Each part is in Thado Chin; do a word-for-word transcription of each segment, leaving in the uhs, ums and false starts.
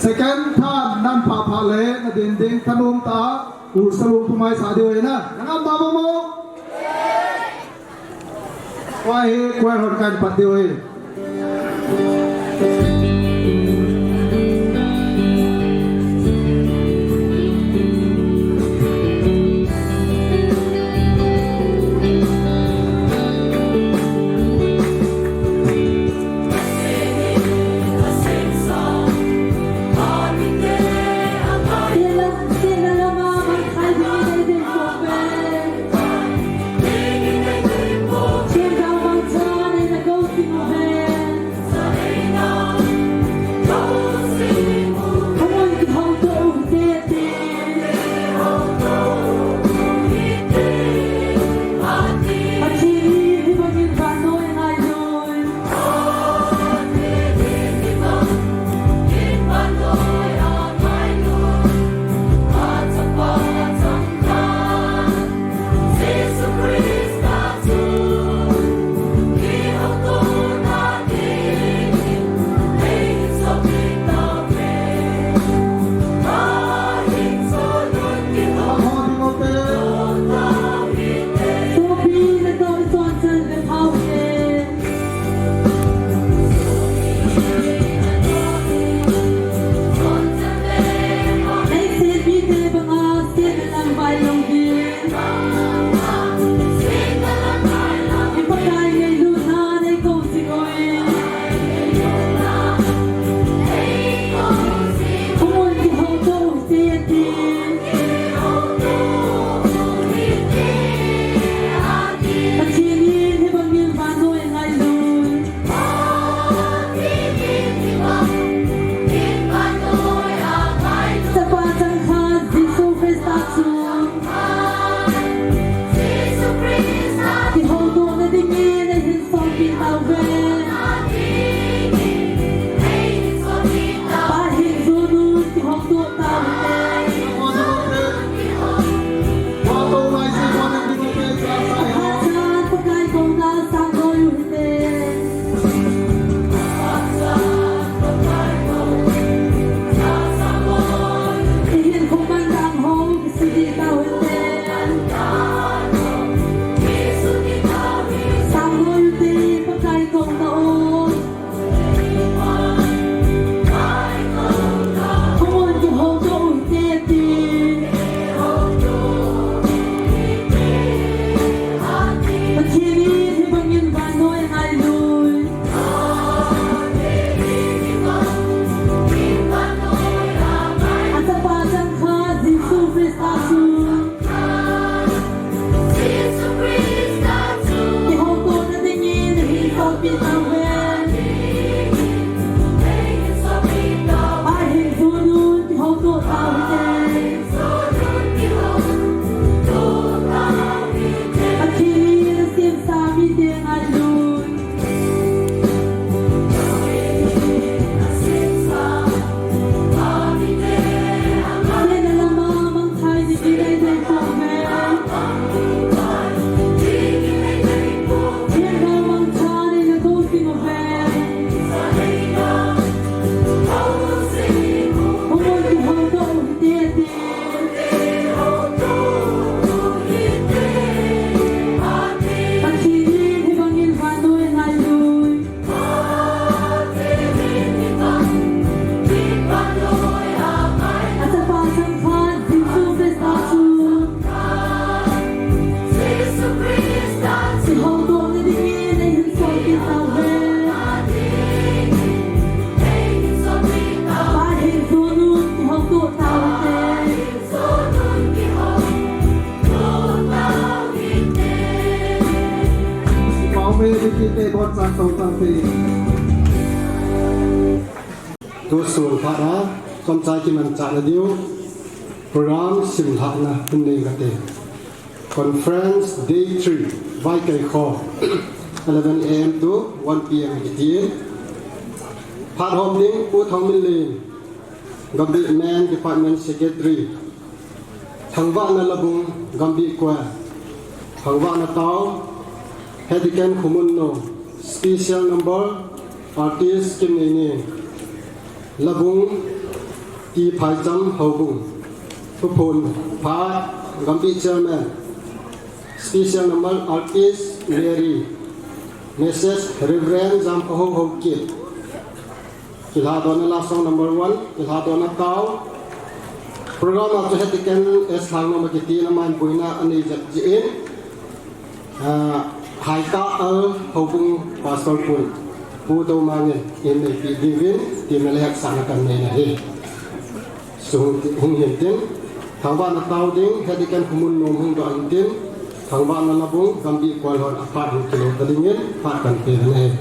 Second time, nam pha pha le, na din ding thanom ta, u salung thumai sa diu na. Nangam ba mo mo? Wai, kwai hot kan pat diu. Chapa changkhat Jesu Christa chu kihoutohna dingin eihin songpeh tauve. Pa Hengzonun kihoutoh tau hite. Phatah chan Pakai kouna sang loi u hite. Ihin khumang dang ho, kisudi tau hite. Sang loi u te, Pakai kouna o. Jesu Christa chu kihoutohna dingin eihin songpeh tauve. Pa Hengzonun kihoutoh tau hite. Pathen in asemsa mite ngailut. Tusun phat a, chomcha kimanchahna diu program simlhahna hung nei kate. Conference day three, Vaikai kho, eleven A M to one P M kiti. Phat hom ding Pu Thangminlen, Gambih Men Department Secretary. Thangvahna Labung, Gambih Choir. Thangvahna tao, Head Deacon Khomunnom, special number, artist Kimneinem. Labung, T. Phaicham Houbung. Thuphon phat, Gampi Chairman. Special number, Artist Mary. Message, Reverend Jamkahou Haokip. Kilhadona love song number one, Kilhadona Tao. Program a chu Head Deacon S. Lhangnom akiti in aman boina anei jep jeh in, ah, Haikah Al Houbung Pastor pun, Pu Doumang in, in neipi diuvin, tin le hetsahna kanei na ahi. Sung hung hin tin, thangvahna tao ding, Head Deacon Khomunnom hung doh in tin, thangvahna labung, Gampi Kual hon aphat hung kilo ta dingin, phat kan pe na ahi.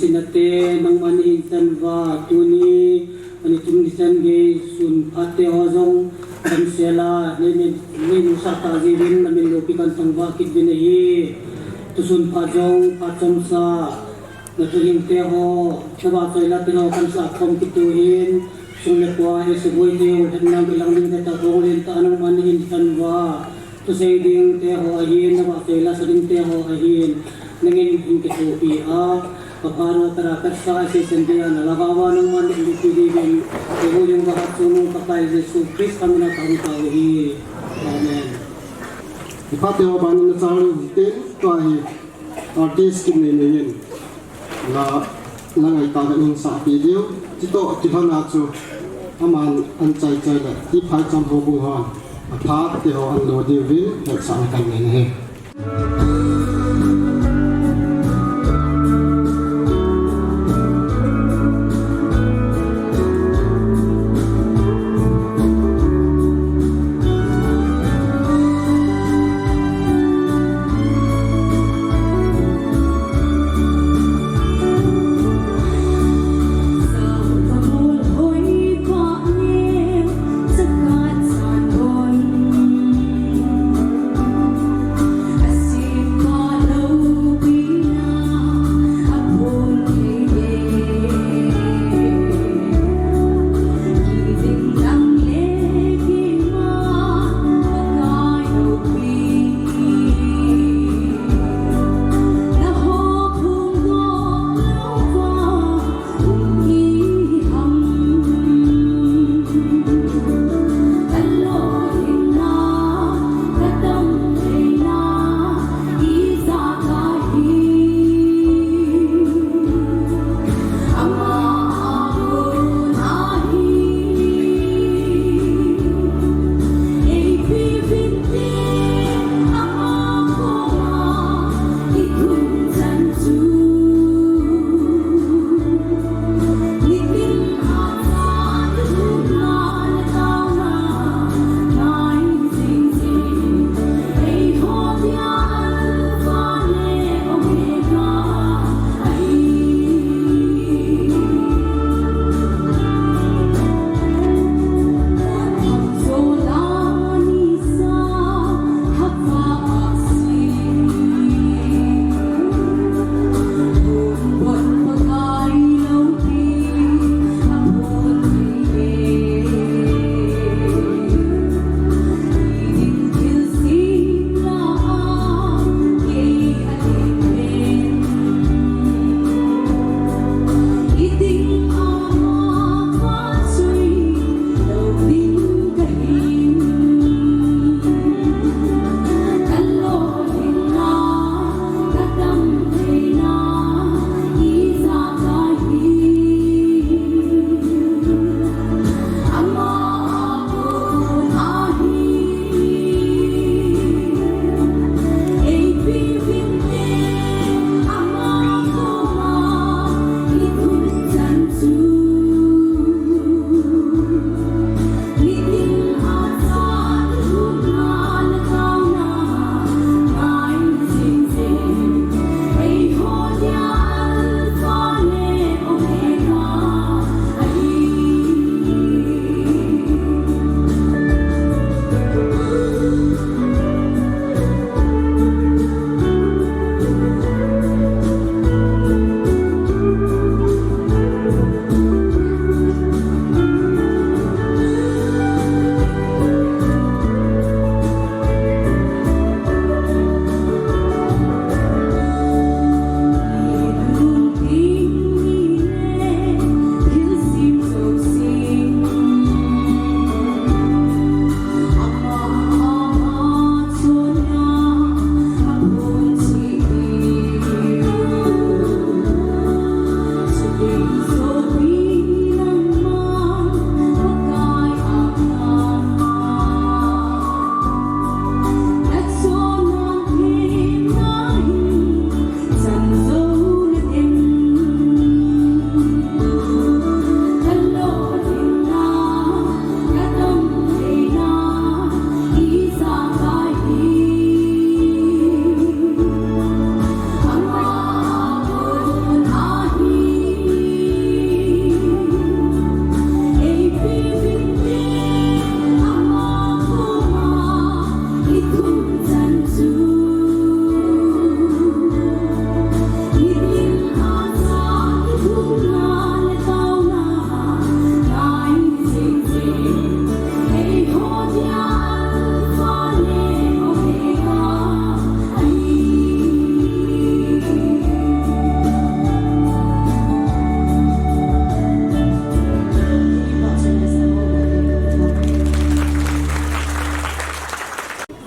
Sinate nangman hin tanva tuni ani tum ni san gei sun phat te ho jong kan sela nei nei nei nu sa ta ji vin namin lopi kan tangva kit vin ahi. Tu sun phat jong phat chom sa na tu hing te ho na va choi la te ho kan sa khom kit tu hin sung le kwa e se boi te ho het nang ke lang ding te ta ho len ta nangman hin tanva. Thusei ding te ho ahin, navahchoi la sa ding te ho ahin, nangin hin kithopi a, kapha ro tara katsa seisan dia nalhagao a nangman nahin pi diuvin, keiho jong vahat chungnung Pakai Jesu Christa mina kahung tao ahi. Amen. Ipa te ho ban nachan tin, tua hi artist Kimneinei in la, la ngaitah in asah pi diu, chitoh kilhon a chu aman anchai chai le, ti phaicham houbung hon aphat te ho anlo diuvin hetsahna kanei ahi.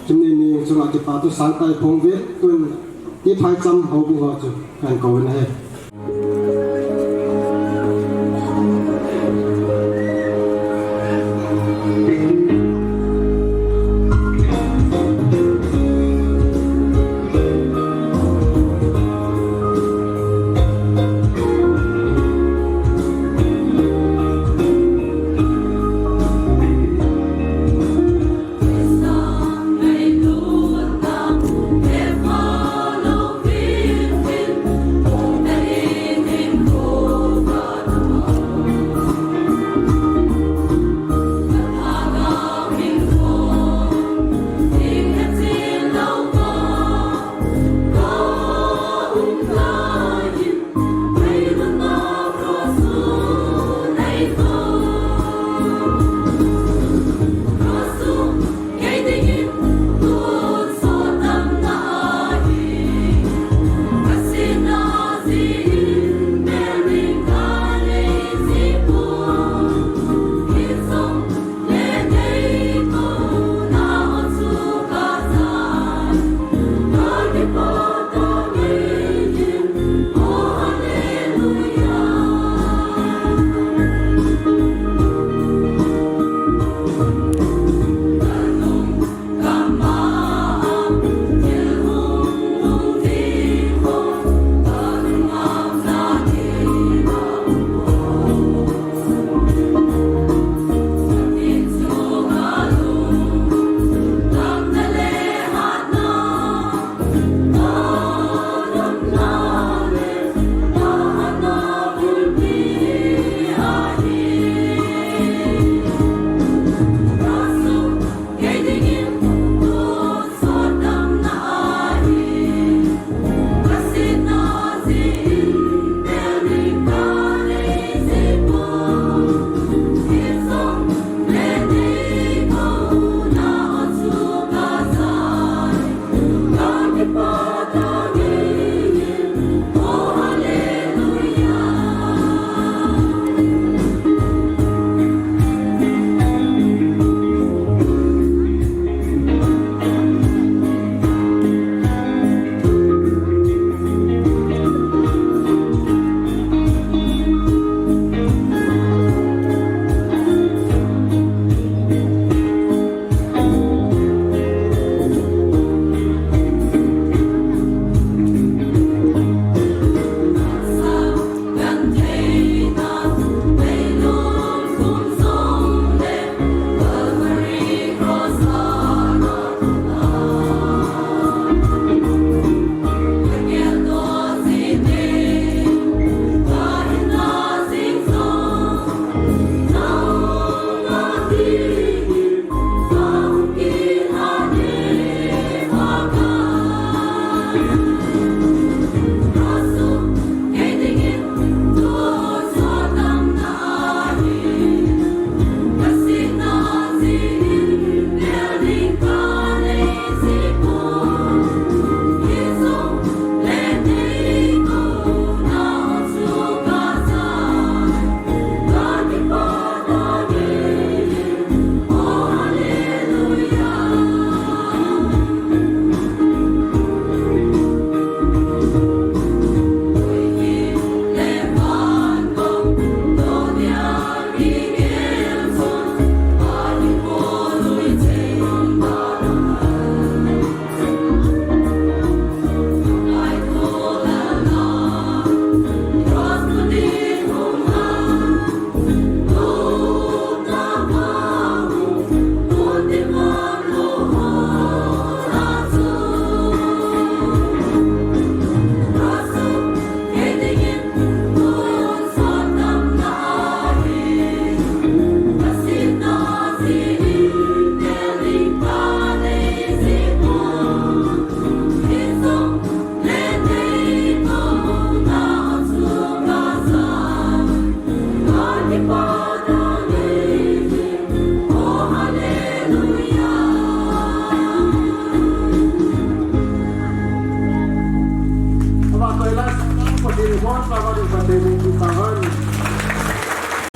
Tuni ni chunga kipa thu sangtah i phong uvin, tun i phaicham houbung ho chu kahin kou in ahi.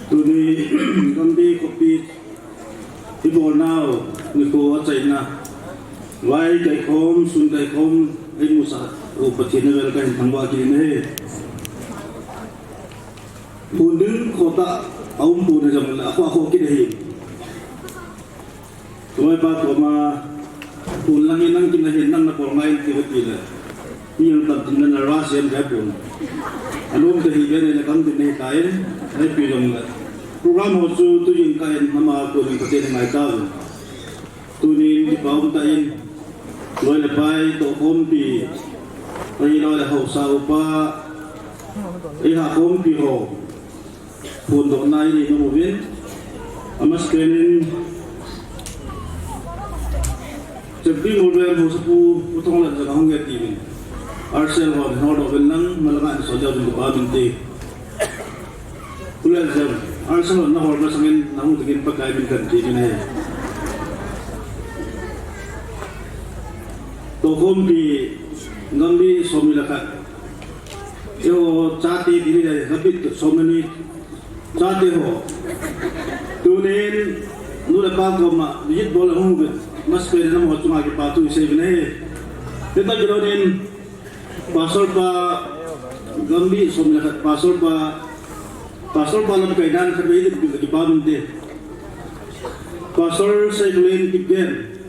Tuni Gambih khopi ibolnau nikho achaina Vai kaikhom, sun kaikhom, eimusah u Pathen avel kahin thangvah kit in ahi. Phon ding khoh tah aum pon hijongle akhoh akhoh kit ahi. Loipa koma phon lang in nang kin ahin nang nabol ngai in ti kati le, mi jong tamtah in nana rush in kahe pon. Anom tah hi ve nei le kam tin nei ta in, nei pi jongle program ho chu tujing kah in ama kon in Pathen ngai tauvin. Tunin kipa umtah in loi le pai tohkhompi, ahilouleh haosa upa, eihahkhompi ho phondohna inei nom uvin, amasapen in Champi Molrem haosapu Pu Thonglet jong ahung e tiuvin, R C L hon holdoh uvin lang malanga in sol diuvin kipa um inte. Pu Letjem, R C L hon nahol masangin nahung dingin Pakai min kahin ti in ahi. Tohkhompi, Gamgi somni le khat, eiho chate ti le Gamgi somni ni chate ho. Tunin nu le pa koma visit bol a hung uvin, amasapen in amaho chunga kipa thu isei uvin ahi. Hitia kilonin Pastor pa, Gamgi somni le khat Pastor pa, Pastor pa lamkai dan khatvei ding kipa um inte. Pastor Seikulin Kipgen.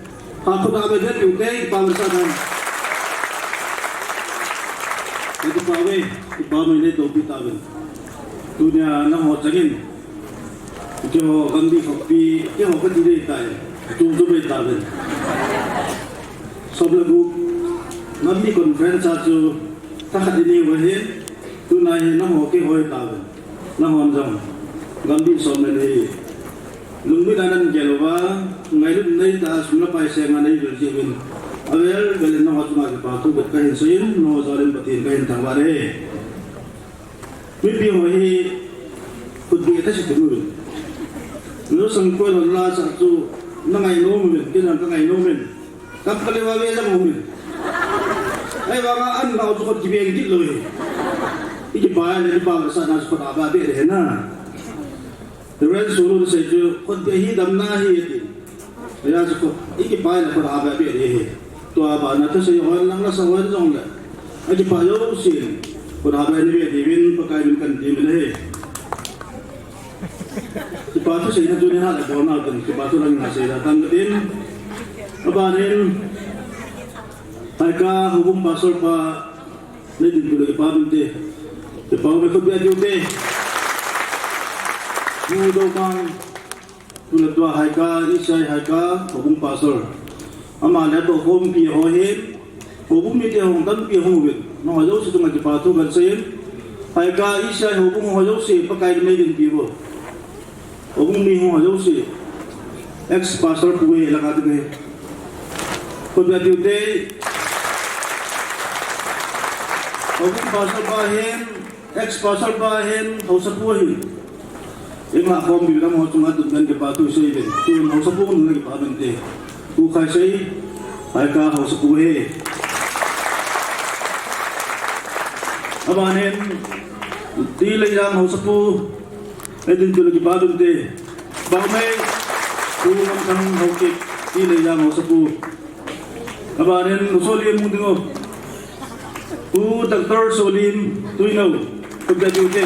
Ha, khut a be be piu te, kipa um sa dan. Kipa uve, kipa um nei tou pi tauvin. Tunia nangho changin keiho Gamgi khompi, keiho kati ding tai, chungchu bei tauvin. Som le gup Gamgi conference a chu thakhat inei uva ahin, tuna hi nangho keiho hi tauvin. Nanghon jong Gamgi somni ni hi lungmuina nan gel uva, ngailut neitah a sum le pai senga nei vil jeh uvin, avel vel in nangho chunga kipa thu khat kahin seiyin, nangho jal in Pathen kahin thangvah e. Mipi ho hi khut beh a thase ti uvin. Nusang koi lon la sa chu na ngai nom uvin, kei jong ka ngai nom in. Kam ka le va ve jong um in. Ahivanga an nau chu khut kibeng kit lou hi. I kipa le i pa sa na chu khut a va be le na. Reverend Sulu sei chu khut beh hi damna ahi ti. Hijeh chun khut, i kipa le khut a va be le hi. Tua bana thusei hon lang lasa hon jongle, a kipa jousen khut a va nei ve diuvin Pakai min kahin ti in ahi. Kipa thu seina chu ni ha le bol nau tin, kipa thu lang na sei da tan tin. Abanin, Haika houbung pastor pa, nei dinpi le kipa um inte. Kipa um e, khut beh a tiu te. Pu Dokang, tu le tua Haika, Isai Haika, houbung pastor. Ama le tohkhompi ho hin, houbung mite hung tampi hung uvin, nangho jouse chunga kipa thu kahin seiyin. Haika, Isai houbung ho jouse, Pakai in nei dinpi uvo. Houbung mi ho jouse, ex pastor pu hi langa ding ahi. Khut beh a tiu te. Houbung pastor pa hin, ex pastor pa hin, haosapu ahin. Ima khompi lam ho chunga tun kan kipa thu sei uvin. Tun haosapu nunga kipa um inte. Pu Khaisei, Haika haosapu ahi. Abanin, Tileijang haosapu, nei dinpi le kipa um inte. Bangmei, Pu Ngamthang Haokip, Tileijang haosapu. Abanin, u Solim hung ding o. Pu Doctor Solim, Tuinou, khut beh a tiu te.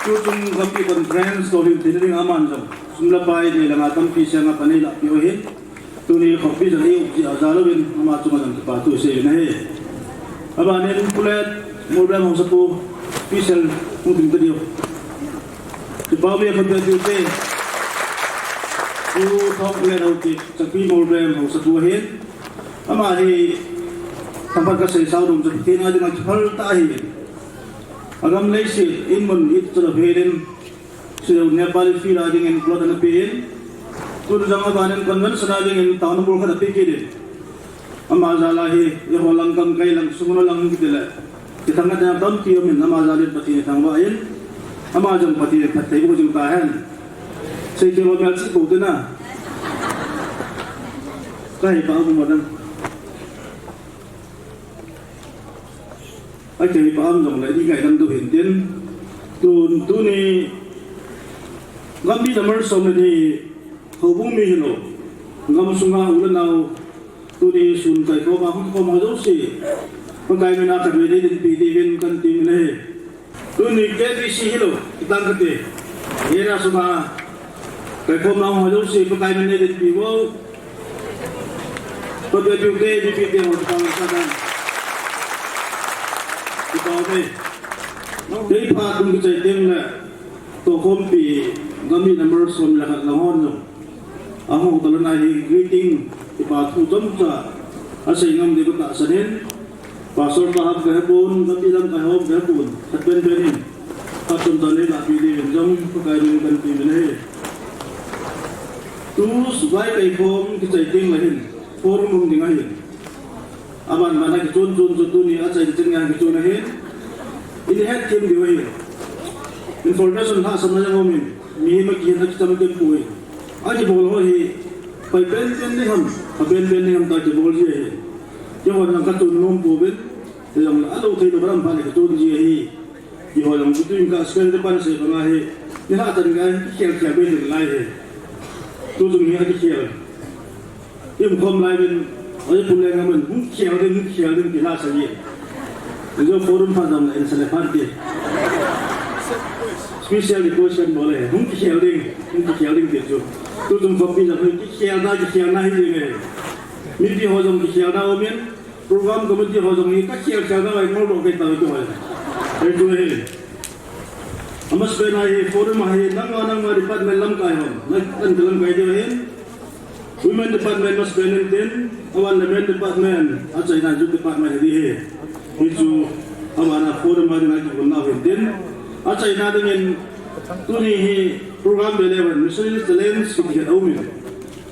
Tuchung Gamgi Conference toh hin thina ding aman jong sum le pai nei langa tampi senga pan eila peh u ahin. Tuni khompi jong ei um jeh a jal uvin ama chunga jong kipa thu sei uvin ahi. Abanin Pu Let, Molrem haosapu, special hung ding ta diu. Kipa um e, khut beh a tiu te. Pu Thonglet Haokip, Chakpi Molrem haosapu ahin. Ama hi thangphat kasei sao dom chu Pathen a dinga kiphal tah ahi. Agam leiset in mun it chu la phelin, Sri Nepali field a dingin plot ana pe in, tun jong abanin convention a dingin town number khat ape kit in. Ama jal a hi, eiho lang gamkai lang, sung lang kiti le, kithang a tampi um in, ama jal in Pathen i thangvah in, ama jong Pathen in phatthei boh jing tahen. Sei kei lou melchih bou tina. Kahi pa um mo dang. Akei pa um jongle, i ngaidam diu hin tin. Tun, tuni, Gamgi number som le ni, houbung mi hilou. Gam sunga u le nau, tuni sun kaikhom a hung khom ho jouse, Pakai mina khatvei nei dinpi diuvin kahin temin ahi. Tuni K B C hilou, kitang kati. Area sunga kaikhom nau ho jouse, Pakai mina nei dinpi uvo. Khatvei piu te, B P te ho, kitang kati. Kitang kati. Kei phat kum kichai teng le, tohkhompi, gam hi number som le khat lang hon jong. Ahung tolna hi greeting, kipa thu chomcha, asei ngam diu katahsan in. Pastor pa ham kahepon, gam hi lamkai hom kahepon, khat penpen in. Khat chomcha nei lapi diuvin jong, Pakai min kahin temin ahi. Tu vai kaikhom kichai teng le hin, forum hung ding ahin. Aban ban a kichon chon chu tuni achai chan ngai kichon ahin. Ihethem diu ahi. Information lhahsamna jong umin. Mihem akihen akicham tem poi. Akibol ho hi. Pai penpen ni ham. Pai penpen ni ham ta kibol ji ahi. Kihon lang kachon nom pouvin. Tejong la alou thei lou ram pha le kachon ji ahi. Kihon lang chu tuin ka spend te pan se banga hi. Ni lhah chan ngai kikhel khel be ni lai hi. Tu chung hi akikhel. Ium khom lai uvin, oi pum le ngam un, hung khel ding, hung khel ding, ti lhahsa ji. Ijo forum pha jong le, in sa le phan ti. Special request kahin bol e, hung kikhel ding, hung kikhel ding ti chu. Tu chung khompi jong, hung kikhel da, kikhel na hi ding e. Mipi ho jong kikhel da umin, program committee ho jong hi, kakhel khel da, ai ngol do kei ta, tu ho. Ei tu hi. Amasapen a hi, forum a hi, nangma, nangma department lamkai hon, na, kan lamkai diu ahin. Women department masapen in tin, aban le men department, achaina youth department hi di hi. Hichu, aban a forum a dinga kivon nau hin tin. Achaina dingin, tuni hi program be le mission challenge kiti hi aumin.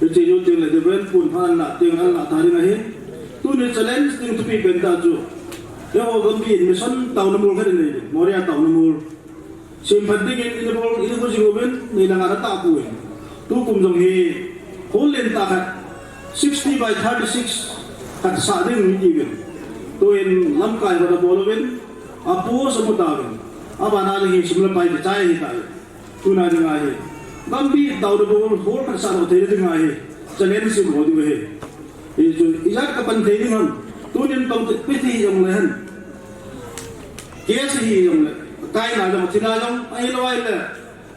Hiche youth ding le Reverend Pu Phanna ding anla ta ding ahi. Tuni challenge ding thupi pen tah chu. Eiho gampi in mission taona mol khat inei, Moria taona mol. Semphat dingin, ina bol, ina bol jing uvin, nei langa na tah poi. Tukum jong hi, hall lentah khat, sixty by thirty-six khat sah ding iti uvin. Tuin lamkai ho na bol uvin, a post amu tauvin. Abana ding hi sum le pai kichai ahitai. Tuna dinga hi. Gampi taona bol, hall khat sah lou thei dinga hi. Challenge sim ho diu ahi. Hichu, ijat kapan thei ding ham. Tunin tong te, pi thi jong le hen. Case hi jong le, kaina jong, thina jong, ahilou ahile,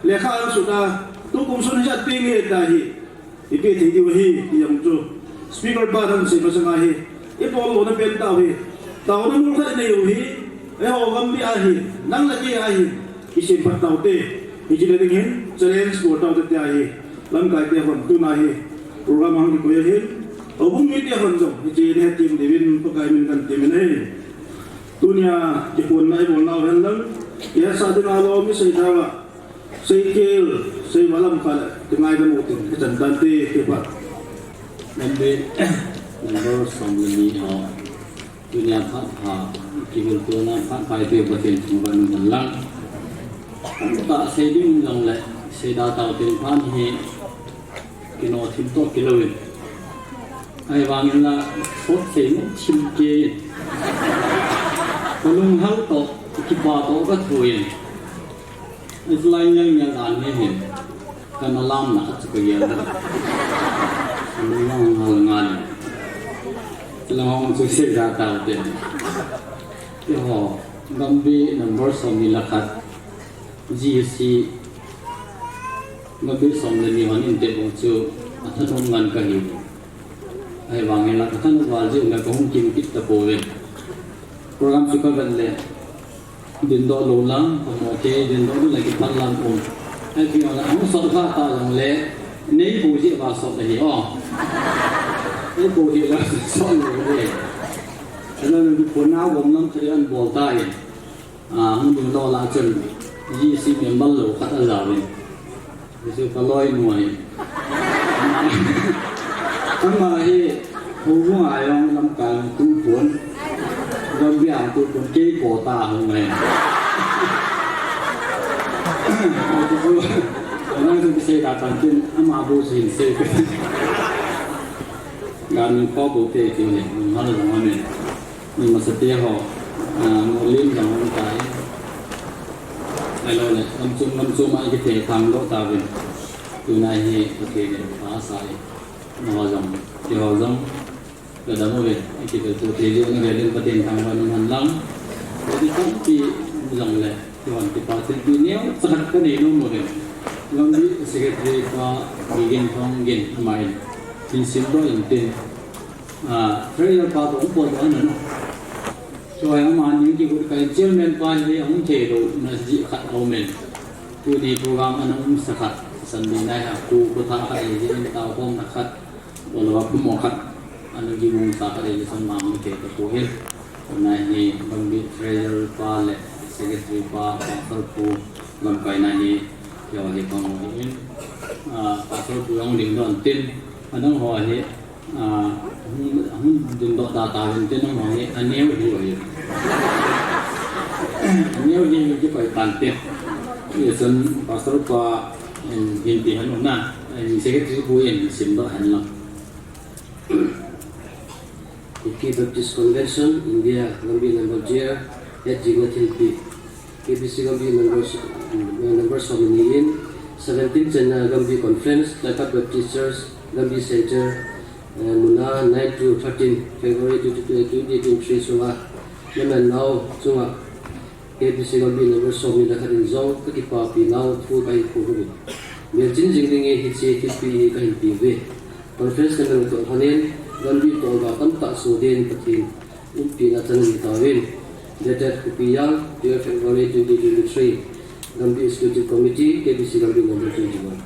lekha ahin sut a, tukum sun hijat peng hita hi, ipi thei diu ahi, ti jong chu. Speaker pa thang sei masang ahi, ibol louna pen tah hi, taona mol khat inei u hi, eiho gampi ahi, nang le kei ahi, kisemphat taute, hiche le ding hin, challenge bol taute ti ahi, lamkai te hon tuna hi, program ahung kikoi ahin, houbung mite hon jong, hiche le hetthem diuvin, Pakai min kahin temin ahi. Tunia kiphonna ibol nau hen lang, kihetsah dinga lom isei tauva, seikhel, seival lamkai le, kingaidam u tin, kichan tante, kipa. Nambe, number som le ni ho. Tunia phat pha, kihiltona phat pha ipi Pathen thangvah in umhen lang. Tamtah sei ding jong le, seida tau tin phat hi, kino thim toh kilou in. Ahivangin la, sot sei nom thim kei in. Kalunghal toh, kipa toh kathu in. Islai ngial ngial dan hi hin. Kana lamna khat chu kagel. Kalunghal ngal in. Chuleh hung chu seida tau te. Keiho, Gambih number som ni le khat. G C, Gambih som le ni hon in te bou chu, athanom ngan kahi. Ahivangin la kathanop val jeh u le kahung kim kit tapouve. Program chu kavet le, dindoh lou lang, kamo te, dindoh lou le kipan lang um. Ahivangin la, ahung sot kha ta jong le, nei bou jeh uva sot ahi o. Nei bou jeh uva sot lou le. Ahinla, phone a gom lam thei an bol ta in. A, hung ding lou lah chun, G C member lou khat ajaovin. Hichu ka loinu ahi. Ama hi, houbung a jong lamkai hung tu pon. Gambih a hung tu pon, kei koma hung ahi. Hichu, nang chu kisei da tan tin, ama bou chu hin sei. Gambih kho bou te ti le, hung hal jong amen. Ni masate ho, ah, Molin jong hung tai. Ahilou le, lamchom, lamchom a ikithethang lou tauvin. Tuna hi, Pathen in pha asah e. Nangho jong, keiho jong, kadam uve, kei kato thei jeh un, Pathen thangvah in umhen lang. Kei tampi jong le, keihon kipa thilpeh neocha khat kanei nom uve. Gambi secretary pa, Gigin Thonggin, ama in, hin simdoh in tin. Ah, treasurer pa toh hung potdoh in ahi. Chua hi amani kigot kah in chairman pa hi ahung theilou na jeh khat aumin. Tuni program ana umsa khat, Sunday night a khu, khu thah khat ahi jeh in, taokhomna khat, ahilouleh phumo khat, ana kiumsa khat ahi jeh in, ama hung thei tapon. Tuna hi Gambi treasurer pa le secretary pa, pastor pu, lamkaina hi, keiho hi kangol in. Ah, pastor pu jong dingdoh in tin, adang ho hi, Ah, hung, hung dingdoh ta tauvin tin, nangho hi aneo hi uve. Aneo hi kikoi tante. Hijeh chun pastor pa in, hin ti hen u na, in secretary pu in simdoh hen lang. Kuki Baptist Convention, India, Gambi number G R, head jing na thilpeh. K B C Gambi members, mm, members somni in, seventeen channa Gambi Conference, Laikat Baptist Church, Gambi Center, eh, muna nine to thirteen February twenty twenty-three sunga, naman nau chunga, K B C Gambi members somni le khat in jong kakipapi nau thu kahin phongin. Melchih jing dingin hiche thilpeh hi kahin peuve. Conference naman toh lhonin, Gambi toh ga tamtah soh din Pathen in umpi nachan nitauvin. Dated Kuki Yang, twelve February twenty twenty-three, Gambi Executive Committee, K B C Gambi number twenty-one.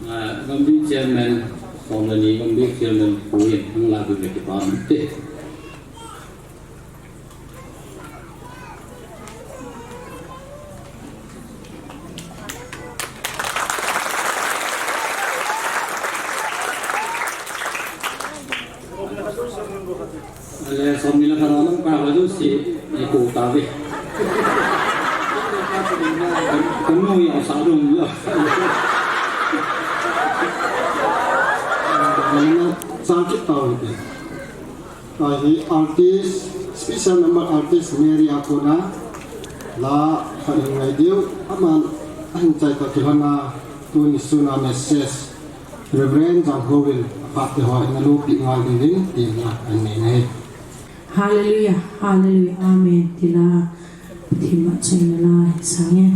Ah, Gambi Chairman, formerly Gambi Chairman, Pu in, hung lah ding le kipa um te. Ale, somni le khat a lamkai ho jouse, eh, kou tauve. Kanu ya sa dong ya. Kanu sa kit tauve. Ahi artist, special number artist Mary Akona, la khat hin ngai diu, aman ahin chai ta kilhona tuni suna message. Reverend Jangkhovin, aphat te ho in alopi ngal dingin, tin la, amen. Hallelujah, hallelujah, amen, tila. Pathen vahchoina la hinsang e.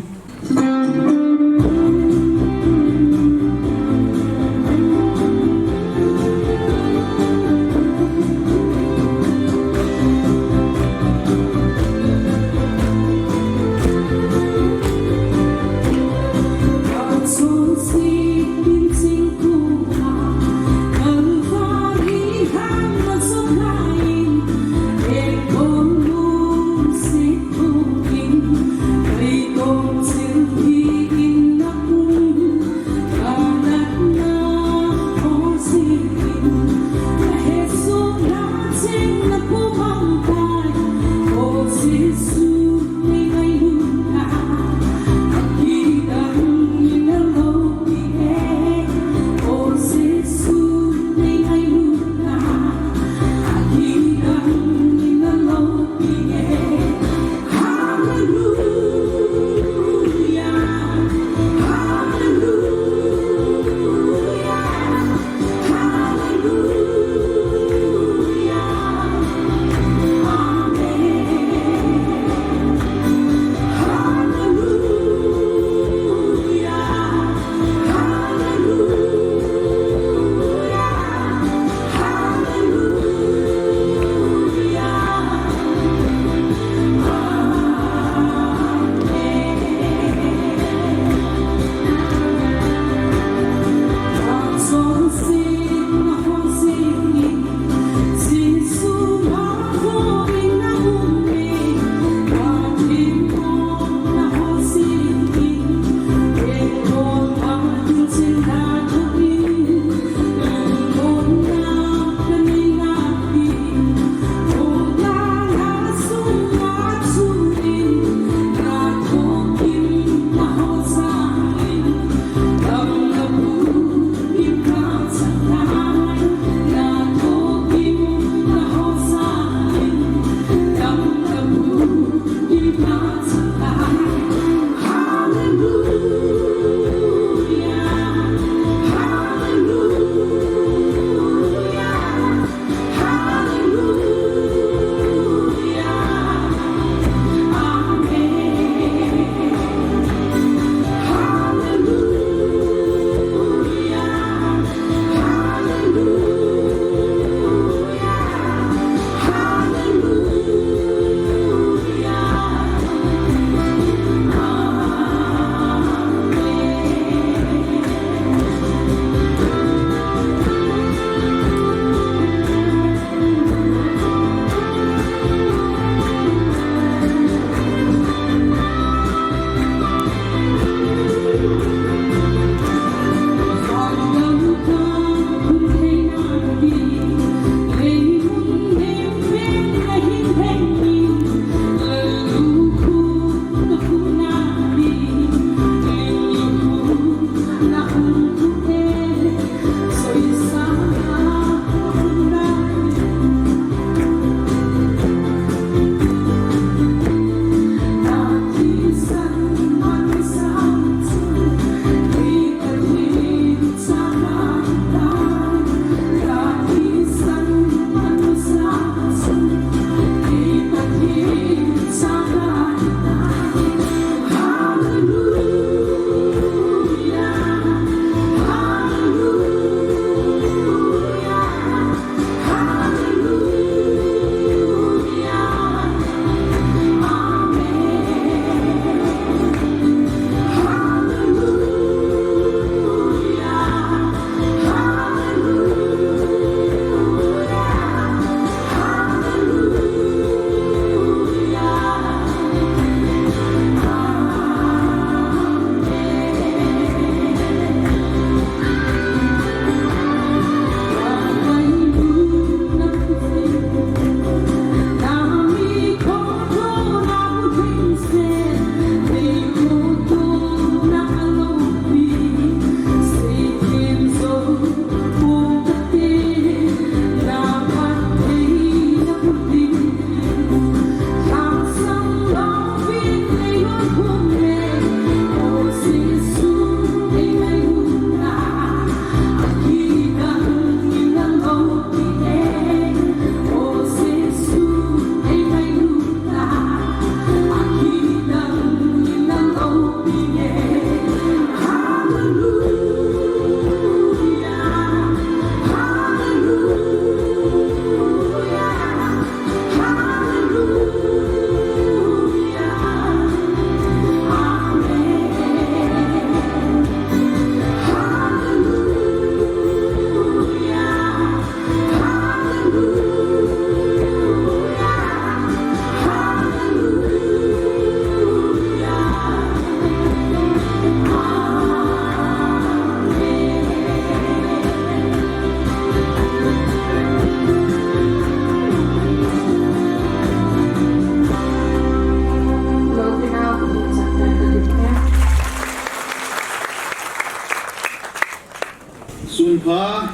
Sunpha.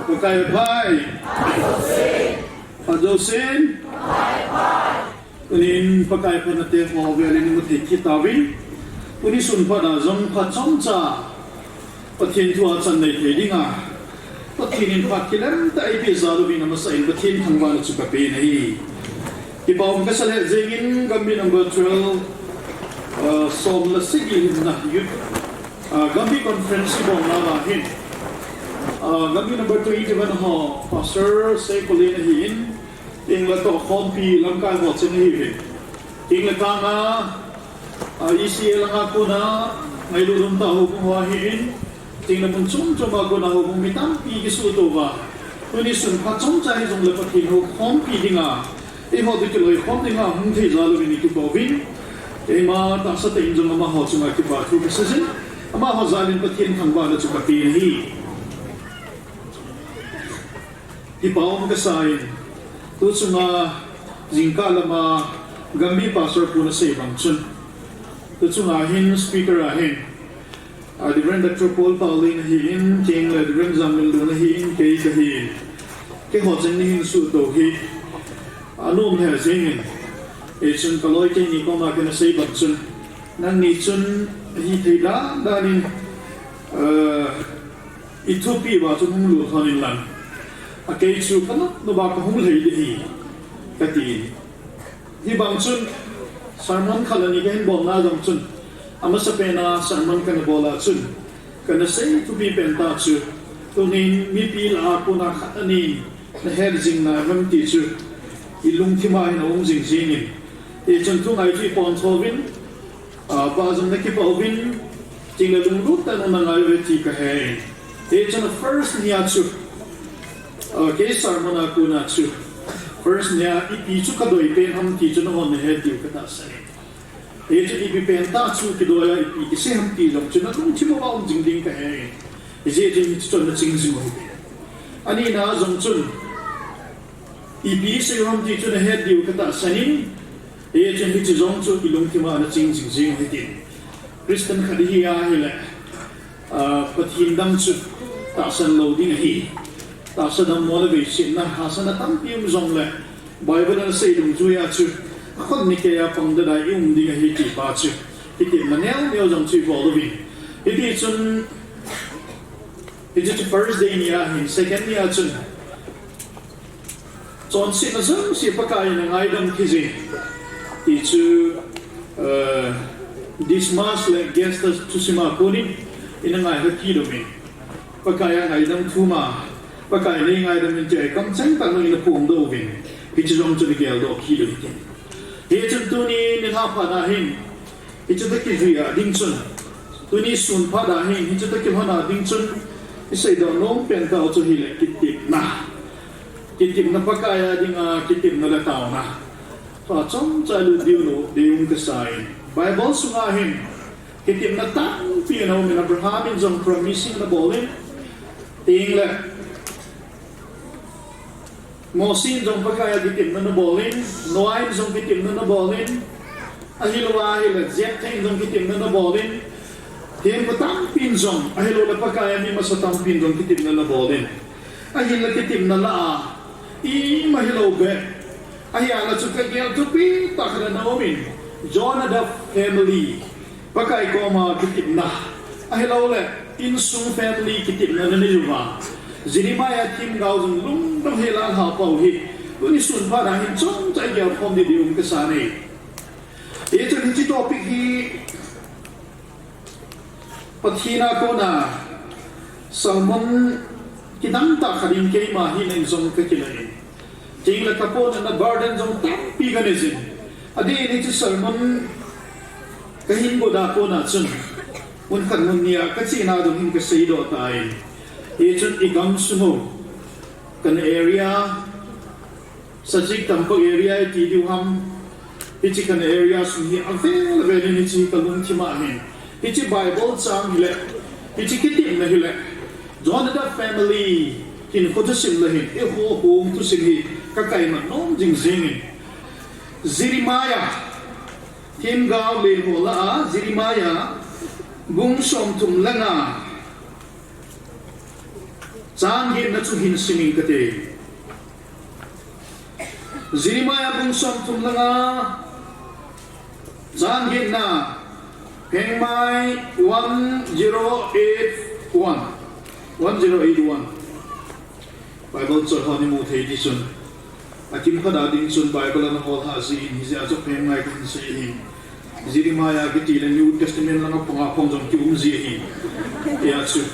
Pakai pha. Pha jousen. Tunin Pakai phatna te ho velin imu thei kit tauvin. Tuni sunpha a jong phat chomcha Pathen thu a chan nei thei dinga Pathen in phat kilem tah eipeh jal uvin amasa in Pathen thangvahna chu kapen ahi. Kipa um kasa lheh jengin Gambih number twelve, uh, som le sagi hinna youth, uh, Gambih conference ibon'na ahin, uh, Gambih number twenty-one ho Pastor Seikolin ahin, tin le tohkhompi lamkai ho cheng ahiuvin. Tin le kanga, uh, E C A langa kona ngailut umtah houbung ho ahin, tin le mun chom chom a kona houbung mi tampi kisuhto uva, tuni sunpha chomcha hijongle Pathen houkhompi dinga, eiho toh kiloikhom dinga hung thei jal uvin ikipa uvin, keima tahsa tah in jong amaho chunga kipa thu kasei jin, amaho jal in Pathen thangvahna chu kapen ahi. Kipa um kasa in, tu chunga jingkah lama Gambih Pastor pun asei bang chun, tu chunga hin speaker ahin, a, Reverend Doctor Paul Paulin ahin, tin le Reverend Jamil Lun ahin, kei kahin. Keiho cheng ni hin suhto hi anom lheh jengin. Hichun kaloi keini koma kana sei bang chun, nangni chun ahithei dan dan in, uh, ithupeh uva chun hung lut lhon inlang, akei chu kanop nop a kahung lhai ding ahi, katin. Hibang chun sermon khat le ni kahin bolna jong chun, amasapen a sermon kana bol a chun, kana sei thupi pen tah chu, tunin mipi lah a kona khat anin nahet jing nai ham ti chu ilungthim a hin aum jing jengin. Hichun thungai chu ipontho uvin, a, Pa jong nakipa uvin, tin le lunglut tah in nangai uve ti kahen. Hichun first nia chu, a, kei sermon a kona chu, first nia ipi chu kadoi pen ham ti chu nahon nahet diu katahsan in. Hichun ipi pen tah chu kidoi a ipi kisei ham ti jong chu nalungthim uva um jing ding kahen. Hijeh chun hiche chun naching jing u hite. Anina jong chun, ipi isei u ham ti chu nahet diu katahsan in, hichun hiche jong chu ilungthim a naching jing jing u hite. Christian khat ihi ahile, a, Pathen dang chu tahsan lou ding ahi. Tahsa dammo le veisetna hahsatna tampi um jongle, Bible in asei dungjuia chu, akhut nikeiya pang dadai ium ding ahi ti pa chu, kitepna neo neo jong chu ibol uvin. Hitichun, hiche chu first day nia hin, second nia chun, chonsetna jouse Pakai in angaidam kit jin, ti chu, eh, Dismas le Gestas thusim a konin ina ngaikha kit uvin. Pakai a ngaidam thu ma, Pakai in eingaidam in tia ikamcheng tah in ina phongdoh uvin, hiche jong chu igeldoh kit u hite. Hichun tuni nilhah phat a hin, hiche toh kijui a ding chun, tuni sun phat a hin, hiche toh kilhon a ding chun, iseidoh nom pen tah u chu hile kitepna. Kitepna Pakai a dinga, kitepna le taona. Tua chomcha ilut diu nom, diu um kasa in. Bible sunga hin, kitepna tampi ana um in Abraham in jong promise anabol in. Tin le, Mosi in jong Pakai a kitepna anabol in, Noah in jong kitepna anabol in, ahilou ahile Jephthah in jong kitepna anabol in, thempu tampi in jong, ahilou le Pakai a mi masa tampi in jong kitepna anabol in. Ahinla kitepna lah a, ima hilou beh, ahia la chu kagel thupi tah khat ana um in, Jonadab family, Pakai koma kitepna, ahilou le, insung family kitepna ana nei uva. Jeremiah themgao jong lungdong hel a alhah pau hi, tuni sun phat a hin chomcha igel khom ding diu um kasa e. Hichun hiche topic hi, Pathen a kona sermon kidang tah khat in keima hin jong kakila in. Tin le kapohnatna burden jong tampi kanei jin. Adeh in hiche sermon kahin got a kona chun, mun khat mun ni a kachena ding hin kaseidoh tan. Hichun igamsung u, kana area, Sachik Tampak area iti diu ham. Hiche kana area sung hi avel vel in hiche kalungthim a hin, hiche Bible chang hile, hiche kitepna hile, Jonadab family hinkho thusim le hin, eiho home thusim hi kakaimat nom jing jing in. Jeremiah, themgao le ho lah a, Jeremiah, bung somthum le nga, Chang getna chu hin simin kate. Jeremiah bung somthum le nga, chang getna, phengmai one zero eight one. One zero eight one. Bible chol hon imu thei ti chun, akimkhat a ding chun Bible ana hol hah jin, hijeh a chu phengmai kahin sei ahin. Jeremiah kiti le New Testament langa panga phong jong kium ji ahi. Tia chu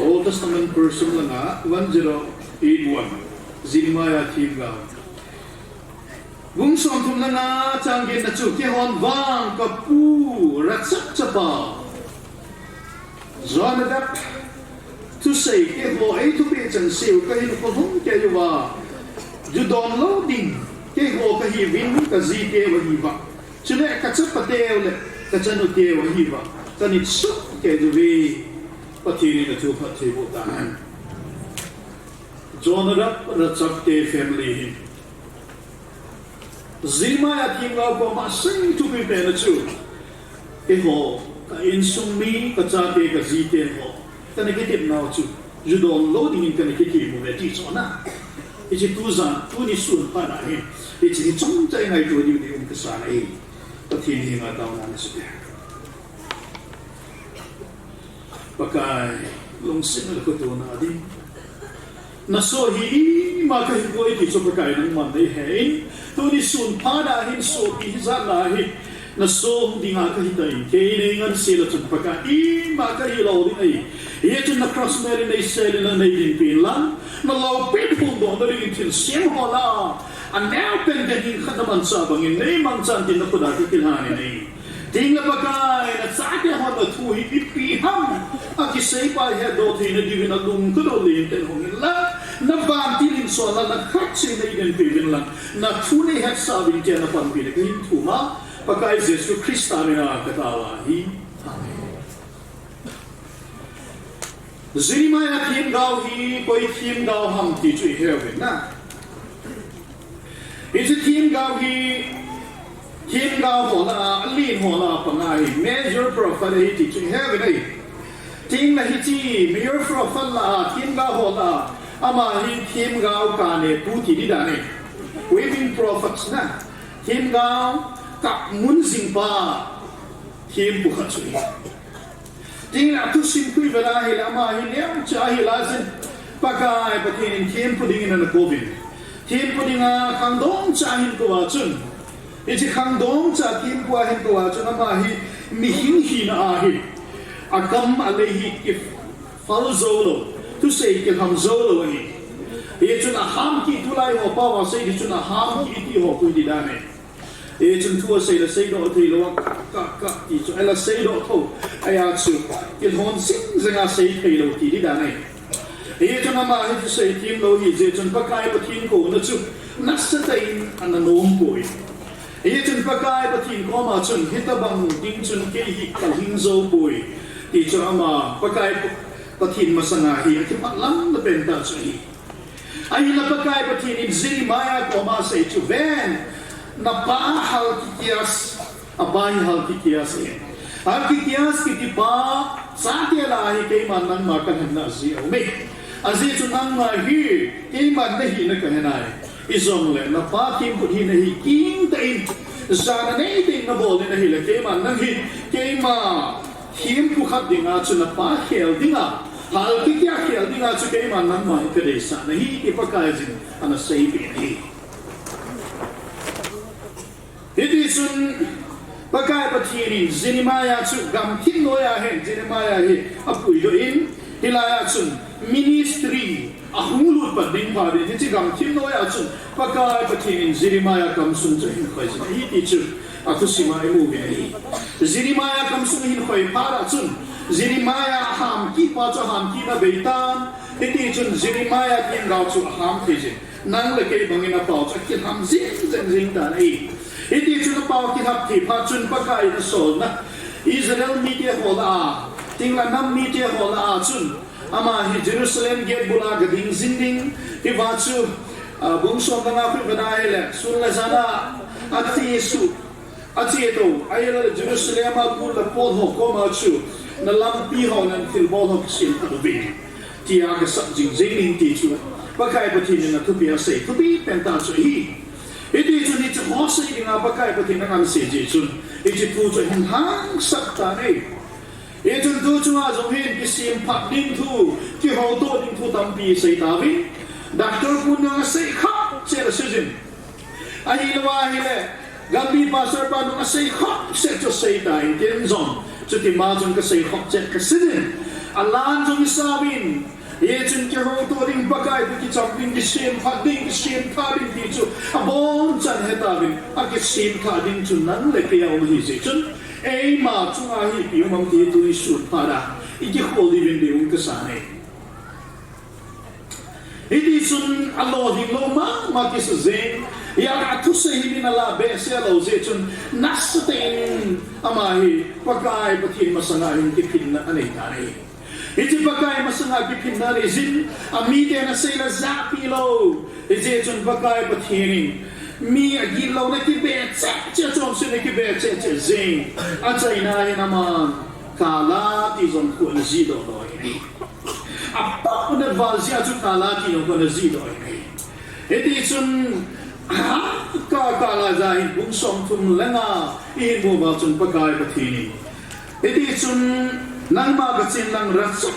Old Testament version langa one zero eight one. Jeremiah themgao. Bung somthum le nga, chang getna chu, keihon vang kapu Rechab chapa Jonadab thusei keiho eithupeh chanseu kahin khollhum kei uva, ju don lou ding keiho kahiuvin, kajiteu ahiuva, chule kachapateu le kachanuteu ahiuva, kanit soh kei uve. Pathen in athu phattheiboh tahen. Jonadab, Rechab te family hin Jeremiah themgao koma asei thupi pena chu, keiho, ka insung mi, kachate, kajite ho, kana kitepnau chu ju don lou dingin kana kitem uve ti chu ahi. Hiche tujan, tuni sun phat a hin hiche hi chomcha ingaito diu ding um kasa ahi. Pathen henga taona nasei e. Pakai, lungsetna le kitohna ding, nasoh hi ima kahipoi ti chu Pakai nangman neihen. Tuni sun phat a hin sopi hijat lai hi nasoh dinga kahitan, kei neingansei le chun Pakai ima kahilou ding ahi. Hichun na cross mel in neisel in neidinpin lang, naloupina phondohna dingin thilsem ho lah a aneopen kahi khat namanchah bangin neimangchan tin nakhut a kakilhan in ahi. Tengle Pakai, nachate hon nathu hi ipi ham akisei pa hetdoh theina diuvin alung kado lentah in hung inlang, navantil in solna, nakhatche in neidinpeh uvin lang, nathu neihetsah uvin tia napanpina kahin thum a, Pakai Jesu Christa mina katao ahi. Amen. Jeremiah themgao hi koi themgao ham ti chu ihe uvin na. Hiche themgao hi, themgao ho lah a, alen ho lah a panga ahi, major prophet ahi ti chu ihe uvin ahi. Tengle hiche major prophet lah a, themgao ho lah a, ama hi themgao kane pu ti ding dan ahi. Weaving prophets na, themgao kap mun jing pa, thempu khat chu ahi. Tengle athusim khu ivet a ahile, ama hi neocha ahi laijin, Pakai Pathen in thempu dingin ana kouvin, thempu dinga khangdong cha ahin kouva chun, hiche khangdong cha thempu ahin kouva chun, ama hi mihem hina ahi, akam alei hi kiphal jou lou, thusei kilham jou lou ahi. Hichun aham kit, tulai ho pao a sei ding chun aham kit ti ho khu hi ding dan ahi. Hichun thu asei le seidoh thei lou a, kah, kah, kah ti chu ahi, la seidoh thou ahi a chu, kilhon jing jing a sei thei lou ti ding dan ahi. Hichun ama hi thusei them lou ahijeh chun Pakai Pathen kouna chu nasatah in ana nom poi. Hichun Pakai Pathen koma chun, hitobang ding chun kei hi kalhing jou poi ti chu ama Pakai Pathen masanga hi akipah lamna pen tah chu ahi. Ahinla Pakai Pathen in Jeremiah koma asei chu, ven, napa Hilkiah, apa hi Hilkiah ahi. Hilkiah kiti pa chate lah a hi keiman nangma kalhenna jeh aume. Ajeh chu nangma hi keiman nahina kahe nai. Hijongle napa thempu hina hi kingtah in, jana neitah in nabol in ahile, keiman nang hi keima thempu khat dinga chu napa khel dinga, Hilkiah khel dinga chu keiman nangma hi kadeisah nahi ti Pakaiyin ana seipeh in ahi. Hitichun Pakai Pathen in Jeremiah chu gamthip noiya hin Jeremiah hi apuidoh in, hilaiya chun ministry ahung lut pat ding phat in, hiche gamthip noiya chun Pakai Pathen in Jeremiah kamsung chu ahin khoijin ahi ti chu athusima imu uvin ahi. Jeremiah kamsung ahin khoi phat a chun, Jeremiah aham kit pa chu aham kitna abeitan, hitichun Jeremiah themgao chu aham theijin, nang le kei bangin apao chu akilham jing jing jing tan ahi. Hitichun apao kilhap thei phat chun Pakai in asolna, Israel mite ho lah a, tengle nam mite ho lah a chun, ama hi Jerusalem gate bula gading jing ding, hiva chu, ah, bung som le nga khu ivet a ahile, sun le jan a achesuh, achetou, ahile Jerusalem a pu le pol ho koma chu, nalampi ho, nathilbol ho kisem khat uvin, tia kasap jing jing in ti chu Pakai Pathen in athupi asei thupi pen tah chu ahi. Hiti chun hiche ho sei dinga Pakai Pathen in angansei jeh chun hiche thu chu ahin lhangsap tan ahi. Hichun tu chunga jong hin kisemphat ding thu, kihoutoh ding thu tampi asei tauvin, Doctor pun jong asei khah cheh asei jin. Ahilou ahile, Gambih pastor pa jong asei khah cheh chu asei tan tin jong, chutima chun kasei khah cheh kasei jin. Alan jong isauvin, hichun kihoutoh ding, Pakai toh kichap ding, kisemphat ding, kisemphat ding ti chu abonchan hetauvin, akisemphat ding chu nang le kei a um ahi jeh chun, eima chunga hi ipi um ham ti tuni sun phat a ikikhol diuvin deium kasan ahi. Hiti chun alolhing lou mama kisa jeng, hia athusei hi min ala behseh lou jeh chun, nasatah in ama hi Pakai Pathen masanga hin kiphinna anei tan ahi. Hiche Pakai masanga kiphinna anei jin, amiten asei le jahpi lou. Hijeh chun Pakai Pathen in mi agitlouna kibe cheh cheh, chonsetna kibe cheh cheh jeng, achaina hin aman Kala ti jong khu ana jihdoh doh ahi. Apohna val jeh a chu Kala ti jong khu ana jihdoh ahi. Hiti chun, ha, Ka, Kala ja hin bung somthum le nga ihin mu uva chun Pakai Pathen in, hiti chun, nangma kachen lang, Rachab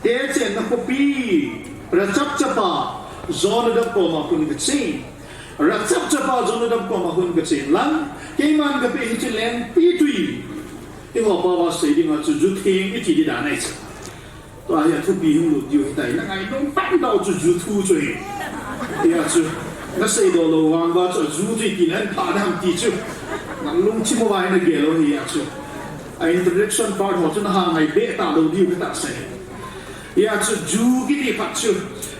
te chenna khopi, Rachab chapa Jonadab koma khun kachen. Rachab chapa Jonadab koma khun kachen lang, keiman kapeh hiche lengpitwi. Eiho pao a sei dinga chu ju theng iti di dan ahi chu. Tua hi athupi hung lut diu ahitai, na ngainom pan tau chu ju thu chu ahi. Hia chu, naseidoh lou vang uva chu ju chu iti nan pha dam ti chu, nang lungthim uva hi nagel u ahi a chu. A introduction part ho chu naha ngai be talou diu katahsan ahi. Hia chu ju kiti khat chu,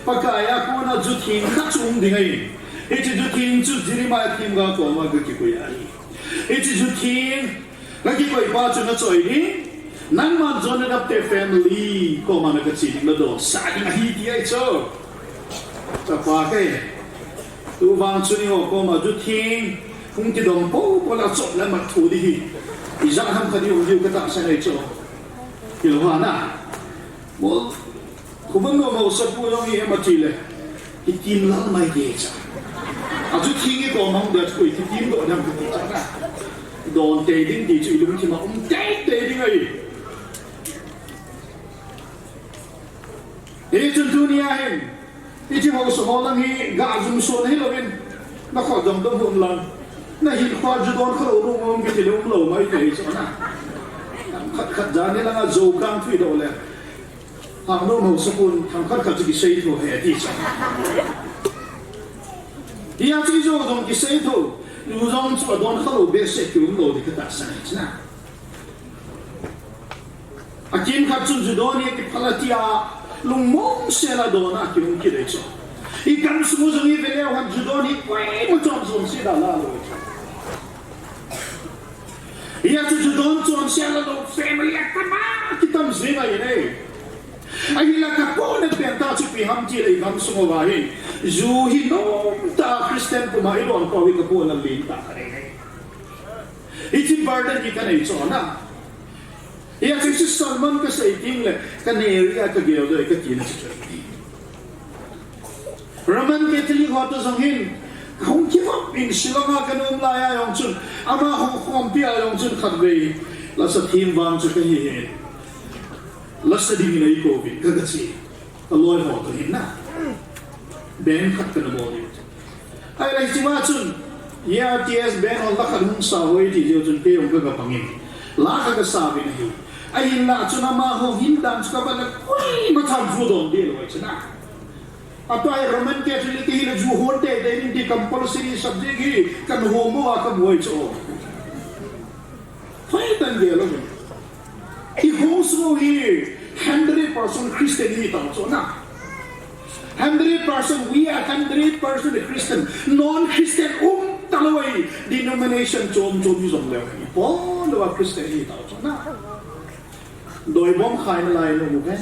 Pakai a kona ju theng khat chu um ding ahi. Hiche ju theng chu Jeremiah themgao koma gakikoi ahi. Hiche ju theng gakikoi pa chu nachoi ding, nangman Jonadab te family koma nagache ding, nadonsah ding ahi ti ahi chu. Chapa kei, tu vang chu nangho koma ju theng hung kidong popo le achop le amat thu ding hi, ijat ham khat ium diu katahsan ahi chu. Hilou ham na. Mol, Khubung Lou mousapu jong hi ema tile, kitim lal mai ti chu. Aju theng hi koma hung dia chu koi kitim doh dam kiti chu na. Don tei ding ti chu ilungthim a um teitei ding ahi. Hichun tunia hin, hiche mousa ho lang hi gajum son hilouvin, nakhut jong dom hon lang, nahinkhoa ju don khalou nu um kiti le umlou mai ti chu na. Khat khat jan hilanga jou kang thudoh le, Khangnou mousapun themkhat khat chu kiseitho ahi ti chu. Hia chu ijou jong kiseitho, ijou jong chu adon khalou behseh kium lou ding katahsan ahi chu na. Akimkhat chun ju don hi kiphal a tia lungmong sela dona kium kit ahi chu. Igamsung u jong ive leu hen ju don hi koima chon chonse da la lou ahi chu. Hia chu ju don chonse la lou family atam a kitam jing ahi ne. Ahinla kapohna pen tah chu ipi ham tile igamsung uva hin ju hi nomtah a Christian puma idon pau hi kapohna lentah khat ahi ne. Hiche burden hi kanei chu na. Hia chu hiche sermon kasei tengle kanei ria kagel doi katina chu chu. Roman Catholic ho toh jong hin kahung kivop in Shillong a kana um laiya jong chun, amaho khompi a jong chun khatvei lasa them vang chu kahi hin, lasa dingin eikouvin kagache, kaloi ho toh hin na. Band khat kana bol diu. Ahile hichea chun, E R T S band hon la khat hung sa hoi ti jeh chun kei jong kaga pangin, la khat kasa uvin ahi. Ahinla chun amaho hin dan chu kavet le koima chan ju don deh lou ahi chu na. Atua hi Roman Catholic hile ju hon teitei ding ti compulsory subject hi kana hom uva kamu ahi chu. Hoitah in gel uvin. Ikhosung u hi hundred percent Christian ihi tau chu na. Hundred percent, we are hundred percent Christian. Non-Christian umtalou ahi, denomination chom chom hijongleu. Ipohnauva Christian ihi tau chu na. Doibom khaina lai nom uve.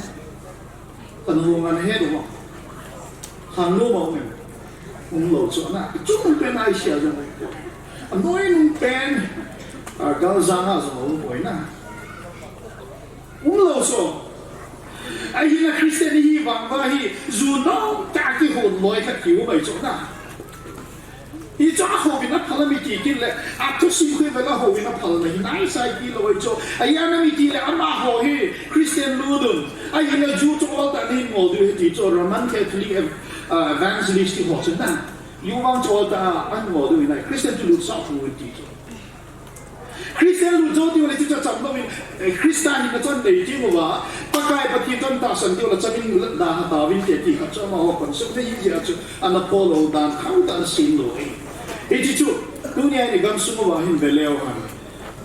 Kana hung ana het u mo. Khangnou mo men. Umlou chu na. Ichung pen Asia jong. Anoi nung pen, ah, Galjang a jong umpoi na. Umlou chu. Ahinla Christian ihi vang uva hi, ju nom tah a kihon loi khat kium ahi chu na. Hichu ahouvin aphal a mi ti kit le, athusim khu vela houvin aphal na hi nai sai ti loi chu. Ahi a na mi ti le amaho hi Christian lut un. Ahinla ju chu ol tah a nei ngol diu ahi ti chu Roman Catholic ev-, ah, evangelist ti ho chu na. Ju vang chu ol tah a ngol diu ahi na. Christian chu lut sah u ti chu. Christian lut jou tiu le chu chacham louvin, eh, Christa hinna chun nei ti mo va, Pakai Pathen chun tahsan tiu le chamin lut dan ha tauvin te ti khat chu amaho concept nei hi jeh a chu ana follow dan khang dan sin lou e. Hichi chu, tunia i gamsung uva hin ve leu hen.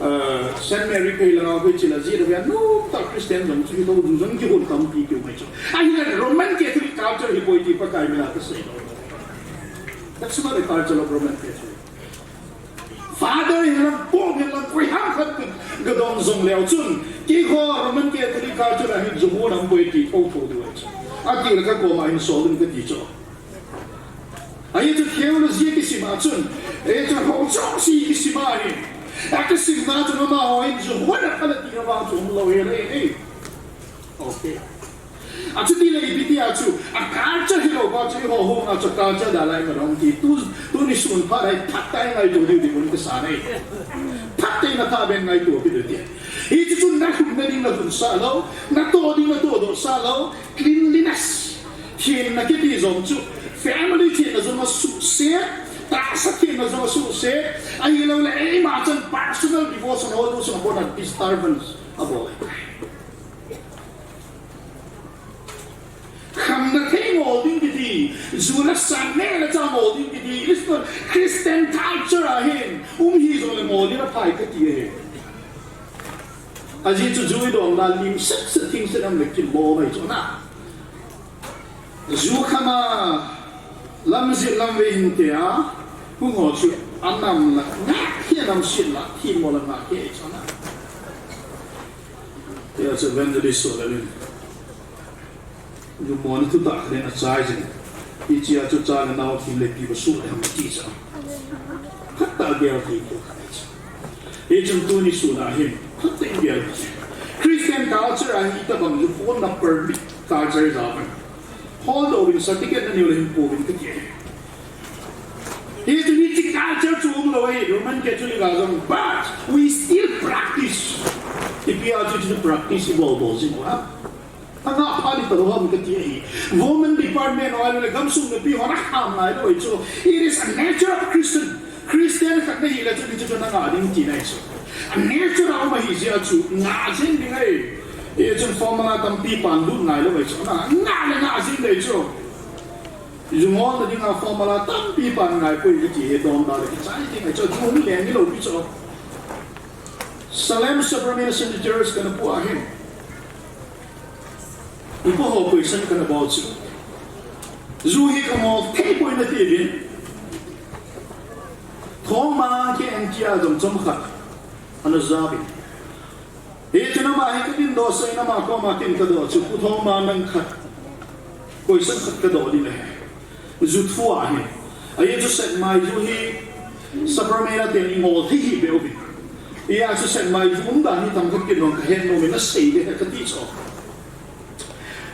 Eh, Saint Mary phei langa hoi chi la ji da ve nom tah Christian jong chu hi lou ju jong kihon tampi kiu mai chu. Ahinla Roman Catholic culture hi poi ti Pakai mina ka sei lou. That's not the culture of Roman Catholic. Father hihen lang, Pope hihen lang, koi ham khat ka, ka dong jong leu chun, keiho Roman Catholic culture a hin ju hon um poi ti thotho diu ahi chu. Ati le ka koma hin sol un kati chu. Ahi chu theology kisim a chun, ahi chu hou chom si kisim a hin. A kisim na chun amaho hin ju hon a kala ti na vang chu um lou ahi le, eh. Okay. Achuti le ipi ti a chu, a culture hilou pa chu, eiho hung a chu culture dan lai ma dong ti. Tu, tuni sun phat a hi phatah a ngaito diu ding un kasa nei. Phatah a na tha ben ngaito pi diu ti. Hichu chu na lhun na ding na lhun sah lou, na toh ding na toh doh sah lou, cleanliness. Thenna kiti jong chu, family thenna jong asuhset, tahsa thenna jong asuhset, ahilou le eima chun personal devotion ho lu sung a kona disturbance abol. Khamna thei ngol ding kiti, ju le sang neh le chah ngol ding kiti, Christian, Christian culture a hin, um hih jong le ngol ding aphai kati ahi. Ajeh chu ju i dong na lim set set thing set am le kilom ahi chu na. Ju kham a, lam jil lam vei hin te a, hung ho chu anam la, ngah hi anam sit la, thim mo la ngah hi ahi chu na. Tia chu evangelist so le lin. Ju mo na thu tah khat in achai jin. Hichia chu cha le nao thim le pi va su le ham ti cha. Phatah a gel thei khat ahi chu. Hichun tuni sun a hin, phatah in gel thei. Christian culture a hi tabang ju hon na permit culture ja ban. Hol doh uvin certificate na neo le hin pouvin kati ahi. Hichu hichi culture chu um lou ahi, Roman Catholic a jong, but we still practice. Ipi a chu chu practice i bol bol jing u ham. Angah pha di talou ham kati ahi. Women department ho ahilou le gamsung nupi hon akham ngai lou ahi chu. It is a nature of Christian. Christian khat na hile chu hichu chu na ngah ding tina ahi chu. A nature a um ahi jeh a chu ngah jing ding ahi. Hichun formula tampi pan lut ngai lou ahi chu. Na ngah le ngah jing ding ahi chu. Ju ngol na dinga formula tampi pan ngai poi kati hi dom da le kichai ding ahi chu, ju hung leng hilou pi chu. Salem Subramanian Central Church kana pu a hin. Ipi ho question kana bol chu. Ju hi kamo thei poi nati uvin. Thoma ke N T R jom chom khat. Ana ja uvin. Hichun ama hi ka dindoh sah in ama koma kin ka doh chu, Pu Thoma nang khat. Question khat ka doh ding ahi. Ju thu ahi. Ajeh chu Sekmai ju hi Sapermeina ten i ngol thei hi beh uvin. Hia chu Sekmai ju umdan hi tam khat kin jong ka het nom in na sei le ka ti chu.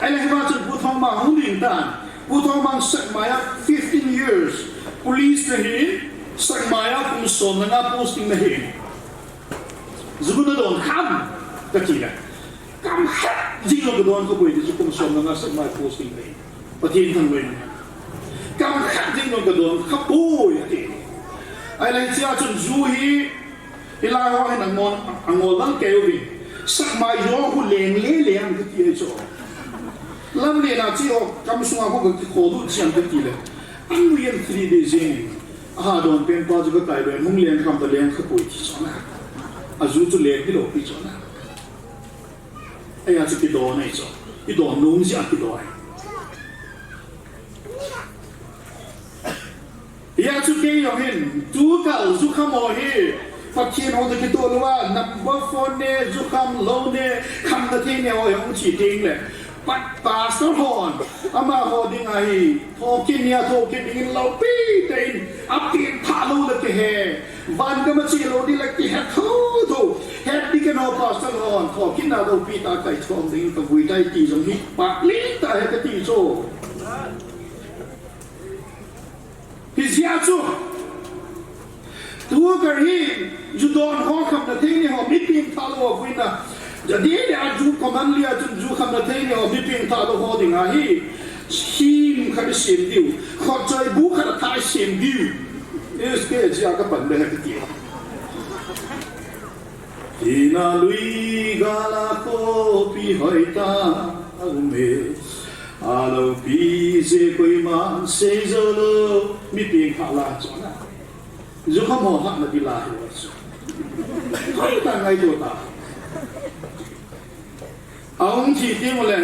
Ahile hiva chun Pu Thoma hung ding tan. Pu Thoma Sekmai a fifteen years police na hi, Sekmai a kum som le nga posting na hi. Ju na don kham, ka ti le. Kam khat jing jong ka don kha poi ti chu kum som le nga Sekmai posting nei. Pathen thangvah in. Kam khat jing jong ka don kha poi ati. Ahile hichea chun ju hi, hilai ho hin angol, angol dang kei uvin. Sekmai ju khu leng le leng ka ti ahi chu. Lamlen a che ho, kam sunga khu ka kikholut jeng ka ti le. Anui in three days jeng in. Aha don pen pa chu ka kai ben hung leng kham ta leng kha poi ti chu na. Aju chu leng hilou pi chu na. Ahia chu kidon ahi chu. Kidon nom jeh a kidon ahi. Hia chu kei jong hin, tukal ju kham ho hi, Pathen hou toh kitoh louva, number four ne, ju kham lou ne, kham na thei ne ho jong chi teng le. Pa-, pastor hon, amaho dinga hi, thokit nia, thokit dingin loupi tah in, apen pha lou le kihe. Van gam a che lou ding le kihet thotho. Het ding kei no pastor hon, thokit na loupi tah a kaithom ding kavui tai ti jong hi pah lentah ahi kati chu. Hijeh chun, tu kar hi, ju don ho khamna thei ni ho, mi pengthah lou a vuina. Jadi le a ju command lia chun ju khamna thei ni ho, mi pengthah lou ho dinga hi, scheme khat i sem diu, khotchoi bu khat a thah i sem diu. Is ke jia ka pan le ha kati. Thina lui gal a khopi hoitah a um e, a loupi jeh koiman sei jou lou, mi pengthah la chun a. Ju kham ho hatna ding la hi chu. Hoitah ngaito ta. A hung thi teng ule,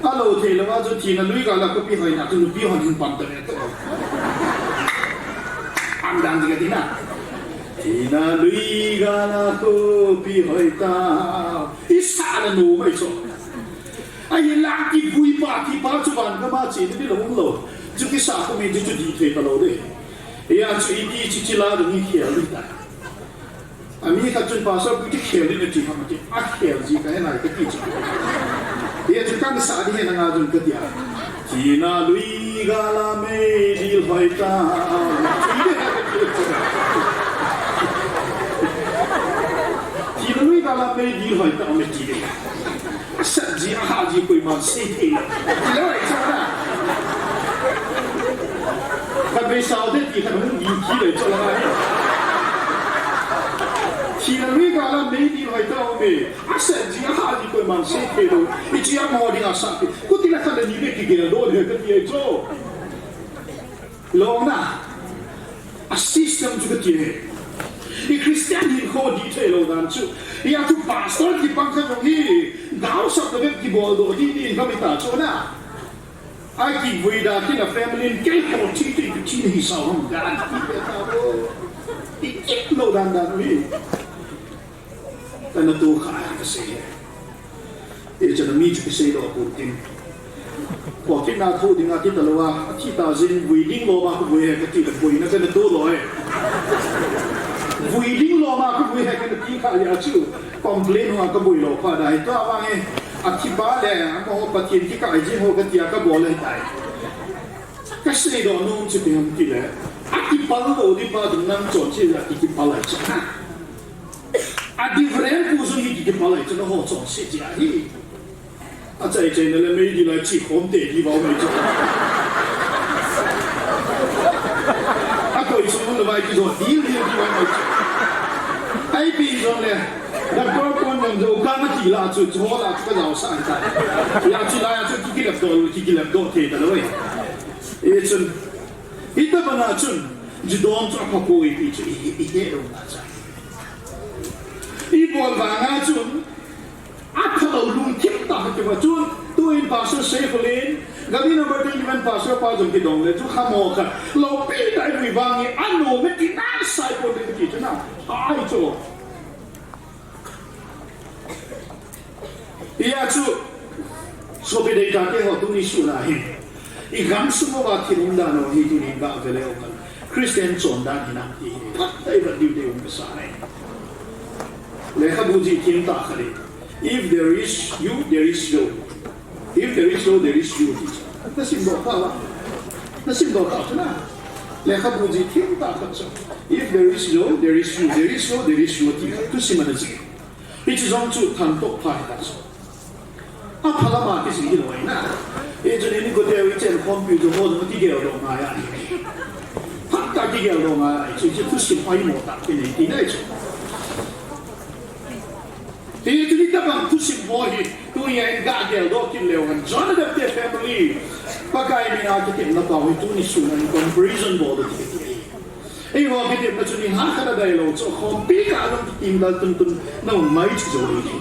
a lou thei lou a chu thina lui gal a khopi hoitah chu nupi hon hin pan ta ve to. Am dan ding ka ti na. Thina lui gal a khopi hoitah. I sa na nu mai chu. Ahinla kivui pa, thi pa chu van gam a che ding lou um lou. Chu kisa khomi chu chu dih thei ta lou de. Hia chu iti chi chi la ding hi khel ding ta. A mi khat chun pastor pu ti khel ding ati ham ti. A khel ji ka he nai kati chu. Hia chu kan sa ding he na nga jun kati a. Thina lui gal a meidil hoitah. Thina lui gal a meidil hoitah me ti de. Asat ji, ahah ji koiman sei thei lou. Ti lou e, chuna. Khatvei sao te ti khat hung ding ti le chuna. Thina lui gal a meidil hoitah um e. Asat ji, ahah ji koiman sei thei lou. Hiche amaho dinga sah pi. Khuti la khat le ni le kigel doh le kati e chu. Lou na, a system chu kati e. I Christian hinkho dih thei lou dan chu. Hia chu pastor kipang khat jong hi, gaosap le bep kibol doh ding ding kami ta chu na. A kivui dan tin a family in kei ho thi thi thi hi sao ham dan ti ta bo. I kit lou dan dan hi. Kana tu kha ka sei he. Hichun mi chu kisei lou pon tin. Kho kit na tho ding a ti ta lou a, athi ta jin vui ding lou ma ka vui he kati le boina kana tu lou e. Vui ding lou ma ka vui he kana ti kha ya chu. Complain ho a ka vui lou pha dai to a vang e. Athi pa le, amaho Pathen kikah jing ho kati a ka bol le tai. Ka sei doh nom chu ipi ham ti le. Akipal lou ding pa ding nam chon che a kipal lai chu. A different pu jong hi kipal lai chu na ho chon se ti ahi. Achai chai na le meidil a chi khom te di vau mai chu. Akoi chu na vai ki jo di di di vau mai chu. Ai pi jong le. Doctor kon jong jo ka ma ti la chu chu ho la chu ka jao sa ta. Ya chu la ya chu ki ki lap do ki ki lap do te ta lou e. E chun. Hitabang a chun. Ju don chu apha poi ti chu i, i he lou na cha. I bol vang a chun, apha lou lungthim tah khat kivah chun, tuin Pastor Saifulin, Gari number twenty-one Pastor pa jong kidong le, chu khamo khat, loupi tah a i vui vang hi, anom e ti nasai pon le ti chu na, ai chu. Hia chu, sopi deitah te ho tuni sun a hin. I gamsung uva thil um dan ho hi tunin gah ve leu hen. Christian chondan hinam ti hi. Phatah a i vet diu diu um kasa e. Lekhabu jih thim tah khat in. If there is you, there is you. If there is you, there is you. Ti chu. Na simdoh tau a. Na simdoh tau chu na. Lekhabu jih thim tah khat chu. If there is you, there is you, there is you, there is you. Ti. Thusim ana jih. Hiche jong chu thantoh pha hita chu. Apha lama kijih hilou ahi na. Hichun ini kote u ichen khompi u jong ho jong kigel doh ngai ahi. Phatah kigel doh ngai ahi. Chu, chu thusim ahimo tah kit in ti nai chu. Hichun hitabang thusim ho hi tunia in gah gel doh kit leu hen. John Adap te family. Pakai mina kitepna pau hi tuni sun a in comparison bol doh kit ahi. Eiho kitepna chu ni ha khat a dai lou chu khompi kah a jong kitim dal tun tun na um mai chu jou ahi.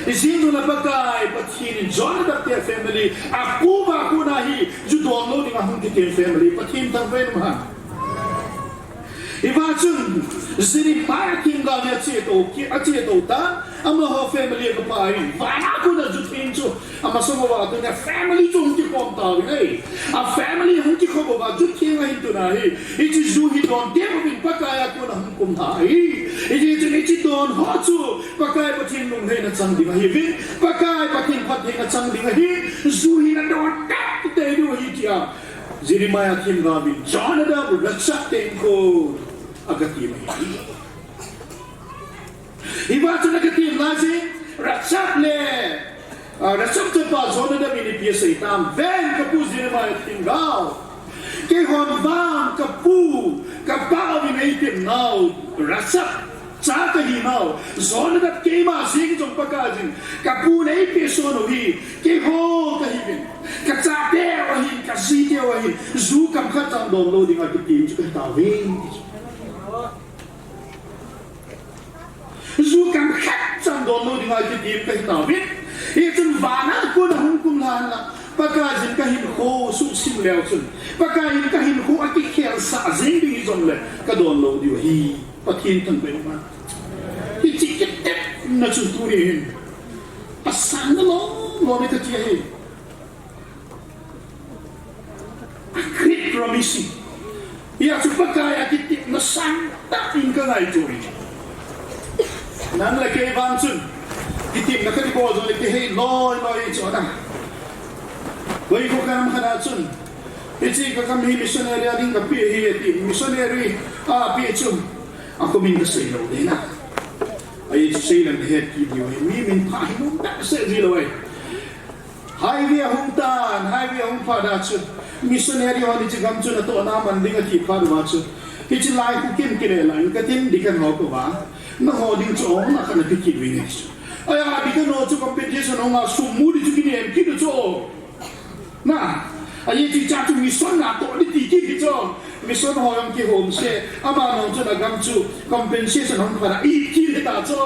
Ijing jong le Pakai Pathen in John Adap te family a koma kona hi ju don lou dinga hung kitem family Pathen thangvah in um hen. Hiva chun, Jeremiah themgao hi achetou, achetou tan, amaho family akipah in, vana kona ju theng chu, amasang uva tuna family chu hung kikhom tauvin ahi. A family hung kikhom uva ju theng ahin tuna hi, hiche ju hi don teng uvin Pakai a kona hung kum lha ahi. Hijeh chun hiche don ho chu, Pakai Pathen lungheina chang ding ahiuvin, Pakai Pathen phattheina chang ding ahi, ju hi nadon tei tei diu ahi tia. Jeremiah themgao in Jonadab, Rechab te inko agatem ahi. Hiva chun agatem lai jin, Rechab le, ah, Rechab chapa Jonadab in ipi asei tam, ven kapu Jeremiah themgao. Keihon vang kapu, kapau in eitem nau, Rechab cha kahi nau, Jonadab keima jeng jong Pakai jin, kapu in eipeh son u hi, keiho kahiuvin, kachateu ahin, kajiteu ahin, ju kam khat chang don lou dinga kitem chu kahi tauve. Ju kam khat chang don lou dinga kitem kahi tauve. Hichun vana kona hung kum lha henlang, Pakai jin kahinkho suhsim leu chun, Pakai in kahinkho akikhelsah jeng ding hijongle, kadon lou diu ahi. Pathen thangvah in um hen. Hiche kitepna chu tuni hin asang lom lom e kati ahi. A great promise. Hijeh chun Pakai a kitepna sangtah in kangaito e. Nang le kei vang chun, kitepna kanei bol jongle kihei loi loi chu ana. Koi ko kam khat a chun, hiche kagam hi missionary a ding kapeh ahi ati, missionary a peh chu, akhomin kasei lou ding ahi. Ajeh chu seilang het kit diu ahi, mi minpha hi nom behseh ji lou ahi. Highway ahung tan, highway ahung phat a chun, missionary hon hiche gam chu natohna man ding ati phat uva chun, hiche lai khu kin kile lai in katin, deacon ho koma, nangho ding chu ong na kana pe kit uvin ahi chu. Ahi, deacon ho chu compensation ong a sum mu ding chu kinem kit u chu. Na, ajeh chu hiche chu mission natoh ding ti kit hi chu. Mission ho jong kihom seh, amanu chun agam chu compensation hung phat a i kit hita chu.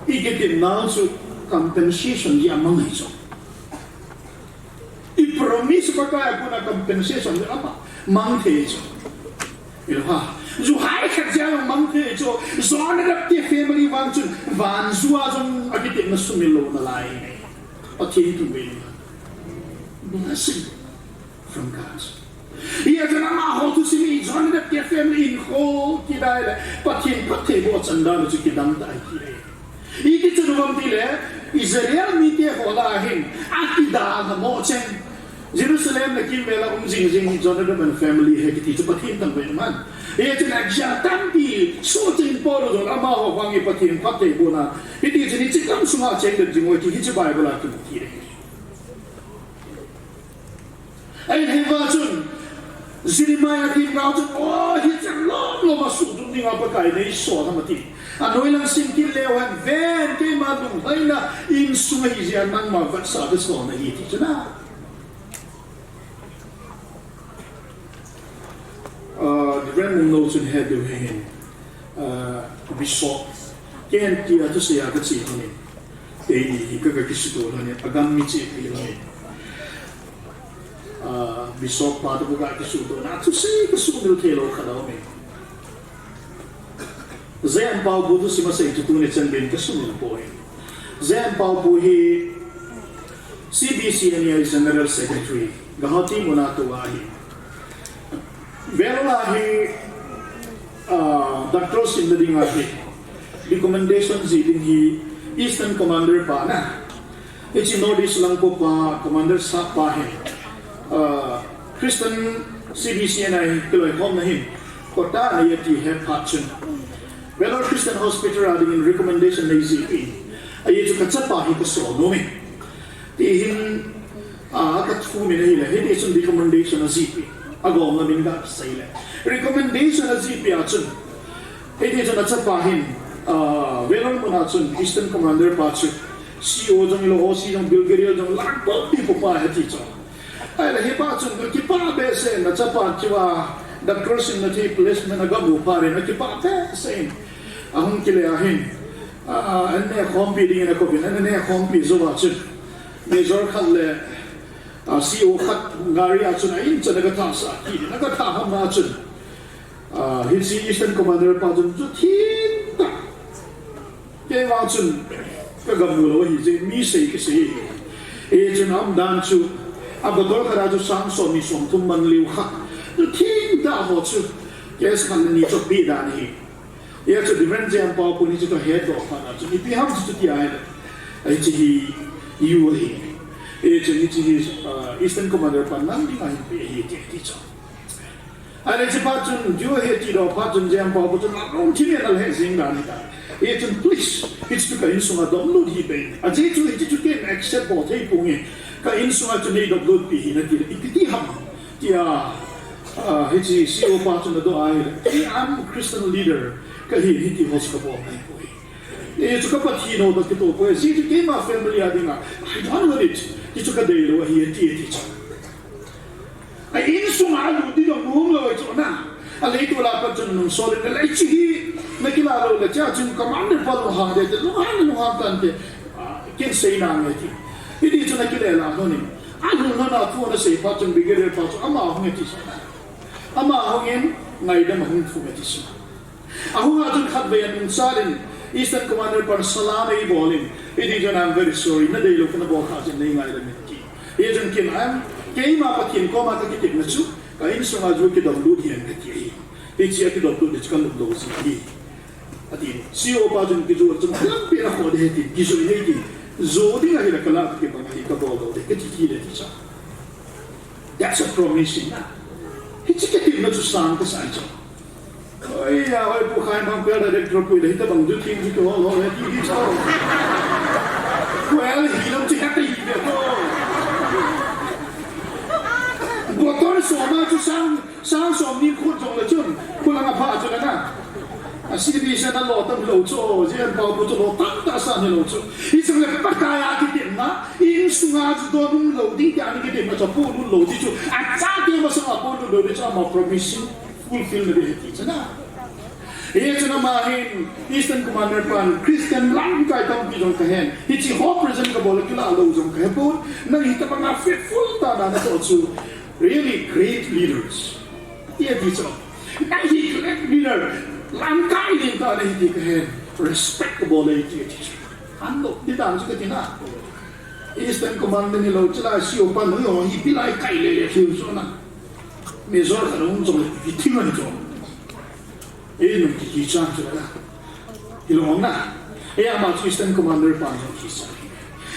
I kitepnau chu compensation hi amang ahi chu. I promise Pakai a kona compensation hi amang thei chu. Ilha, ju hai khat jeh a amang thei chu. Jonadab te family vang chun, van ju a jong akitepna sumil lou nalai. Pathen thangvah in um hen. Blessing from God. Hijeh chun amaho thusim in Jonadab te family in kho kidai le, Pathen phattheiboh chan dan chu kidang tai ti ahi. Iti chun um am tile, Israel mite ho lah a hin, akidalha mo cheng. Jerusalem le kimvel a um jing jing hi Jonadab and family ahi kiti chu Pathen thangvah in um hen. Hijeh chun akija tampi, soh cheng polo jong amaho vang hi Pathen phattheibohna. Hiti chun hiche gam sunga cheng den jing u ahi ti hiche Bible a kimu kit ahi. Ahin hiva chun, Jeremiah themgao chun, o, hiche lom lom a suhduh dinga Pakai in eisol ham ati. Anoi lang sim kit leu hen, ven keima lunglhaina insung ahi jeh a nangma vetsah a kasol nahi ti chu na. Ah, Reverend Mungno chun het diu ahin, ah, Bishop, ken tia thusei a kache lhonin. Keini hi ka, kakisutoh lhonin, agam mi cheh pi lhonin. Ah, Bishop pa toh kakisutohna, thusei kasuhmil thei lou khat aumin. J M Paopu thusim asei chu tuni chan geiyin kasumil poi. J M Paopu hi C B C N A General Secretary, Guwahati muna tou ahi. Vel a hi, ah, doctor simna dinga hi, recommendation jih ding hi Eastern Commander pa na. Hiche North East lang kopa, Commander sap pa hin, ah, Christian C B C N A kiloikhomna hin, kotah nei ati het phat chun, Vellore Christian Hospital a dingin recommendation nei jihpeh in, ajeh chu kachapa hi kasol nom e. Ti hin, ah, kathum in ahile, hiti chun recommendation ajihpeh. Agomna min gasei le. Recommendation ajihpeh a chun, hiti chun achapa hin, ah, Vellore muna chun Eastern Commander pa chu, C O jong hilou, O C jong, Brigadier jong, lang bompi pupa ahi ti chu. Ahile hipa chun kakipah behseh in, achapa chu a, doctor simna thei placement agamu phat in, akipah behseh in. Ahung kile ahin, ah, an nehkhompi dingin akouvin, an nehkhompi jou a chun, Major khat le, ah, C O khat gari a chun a in chan a gathahsah kit in, agathah hamna chun, Ah, hiche Eastern Commander pa chun chu thim tah. Kei vang chun ka gam mu lou ahi, mi sei kisei ahi. Hichun aumdan chu, a bottle khat a chu sang som ni som thum man liu kha. Chu thim tah ho chu, case khat ni chu pe dan ahi. Hichu Reverend J M Pau Pun hichu ka hetdoh phat a chu, ipi ham chu tia ahile, hiche hi ju ahi. Hichun hiche hi, ah, Eastern Commander pan nang dinga hin pe ahi ti, ti chu. Ahile hiche phat chun, ju ahi tidoh phat chun, J M Pau Pun chun alungthim in alheh jing dan ahitai. Hichun please, hiche chu ka insunga domlut hih beh in. Ajeh chu hiche chu kei accept bol thei ponge. Ka insunga chu nei domlut pi hih in ati le, ipi ti ham tia, ah, hiche C O pa chun adoh ahile, kei, I'm Christian leader kahi, hiti ho chu kabol ngai poi. Hichu ka Pathen o toh kitoh poi. Hichu keima family a dinga, I don't want it. Hichu kadei lou ahi, ati, ati chu. A insunga alut ding jong um lou chu na. A leitol a pat chun nung sol in, hiche hi na kila lou le, chua chun commander pa lunghang ding, lunghang, lunghang tante, ah, kin sei nange ti. Hiti chun akile la lhon in. Alhun lhon a thu ana sei phat chun brigadier pa chu ama hung e ti sa. Ama hung in ngaidam ahung thum e ti sa. Ahung a chun khatvei anung chal in Eastern Commander pan salam eibol in, hiti chun, I'm very sorry, nadei lou kana bol kha chun nei ngaidam in ti. Hichun kin, I'm, keima Pathen koma kakitepna chu, ka insunga ju kidomlut hih in kati ahi. Hiche a kidomlut ding chu kanop lou jeh ahi. Ati, C O pa chun kijou chun lampi a kho ding ahi ti, kijou ahi ti. Jou ding ahile kala kibang ahi, kabol lou ding, kati kit e ti chu. That's a promising. Hiche kitepna chu sang kasa chu. Oi, ya, oi, Pu Khaimang pel director pu le, hitobang ju thim ju kihol hol he ti hi chu. Well, hilou chu hiti hi ve ko. Bottle som a chu sang, sang som ni khut jong le chun, khulang a pha chu le na. A C B C na lo tam lou chu, J M Pau Pun chu lo tamtah asan hilou chu. Hichun le Pakai a kitepna, insunga chu don um lou ding tia kitepna chu apolut lou ding chu. Achate masanga apolut lou ding chu ama promising fulfill na ding ahi ti chu na. Hichun ama hin Eastern Commander pan Christian lamkai tampi jong kahen. Hiche ho present kabol a kila lou jong kahe pon. Nang hitobanga faithful tah a natoh chu really great leaders. Ati chu. Nang hi great leader, lamkai lentah nahi ti kahen, respect kabol e ti, ati chu. Anlo, ti dan chu kati na. Eastern Command nilou chula C O pa nu jong hi pilai kai le le thil chu na. Major khat hung jong le kithim ahi chu. Ei nung kiti chan chu la. Hilou na. Ei ama chu Eastern Commander pa jong kisa.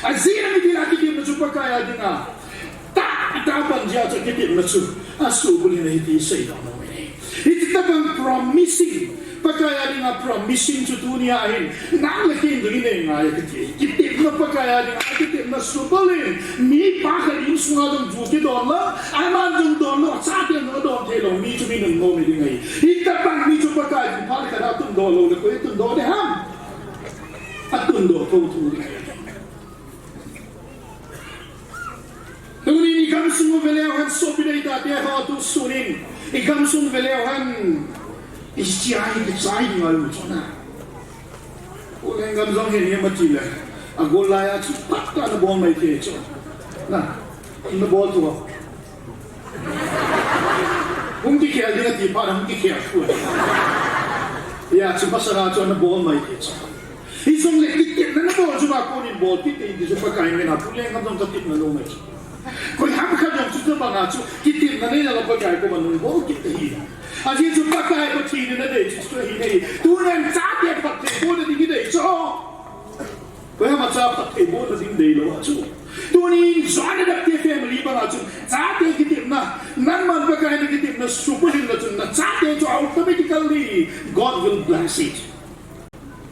Ajeh chu mi dila kitepna chu Pakai a dinga. Tah, tah ban jeh a chu kitepna chu. Asubulhit ahi ti seidoh nom e. Hitabang promising. Pakai a dinga promising chu tunia hin. Nang le kei in jong inei ngai kati. Kitepna Pakai a dinga, kitepna subulhit. Mipa khat insunga jong ju kidon lou. Aman jong don lou, achaten jong adon thei lou, mi chu mi nunnom ding ahi. Hitabang mi chu Pakai in phat khat a atundoh lou le, koi atundoh ding ham? Atundoh thou thou ding ahi. Tunin i gamsung u veleu hen sopi dei tate ho tu sunin. I gamsung veleu hen i chai, i chai ding ahi u chu na. Pu Lenggam jong hin hi mati le. Agol lai a chu phat khat ana bol mai thei chu. Na, ana bol thou. Hung kikhel ding ati phat, hung kikhel thou. Hia chu masanga chu ana bol mai thei chu. Hijongle kitepna nabol chu ma konin bol kit thei ti chu Pakai mina Pu Lenggam jong katepna lou mai chu. Koiham khat jong chu tabanga chu kitepna neina la Pakai koma nung bol kit thei hi. Ajeh chu Pakai Pathen in adei chu chu ahi nei. Tunin chate phattheibohna ding idei chu. Koiham a cha phattheibohna ding deilou a chu. Tunin John the Baptist family banga chu chate kitepna, nangman Pakai na kitepna subulhit na chun nachate chu automatically God will bless it.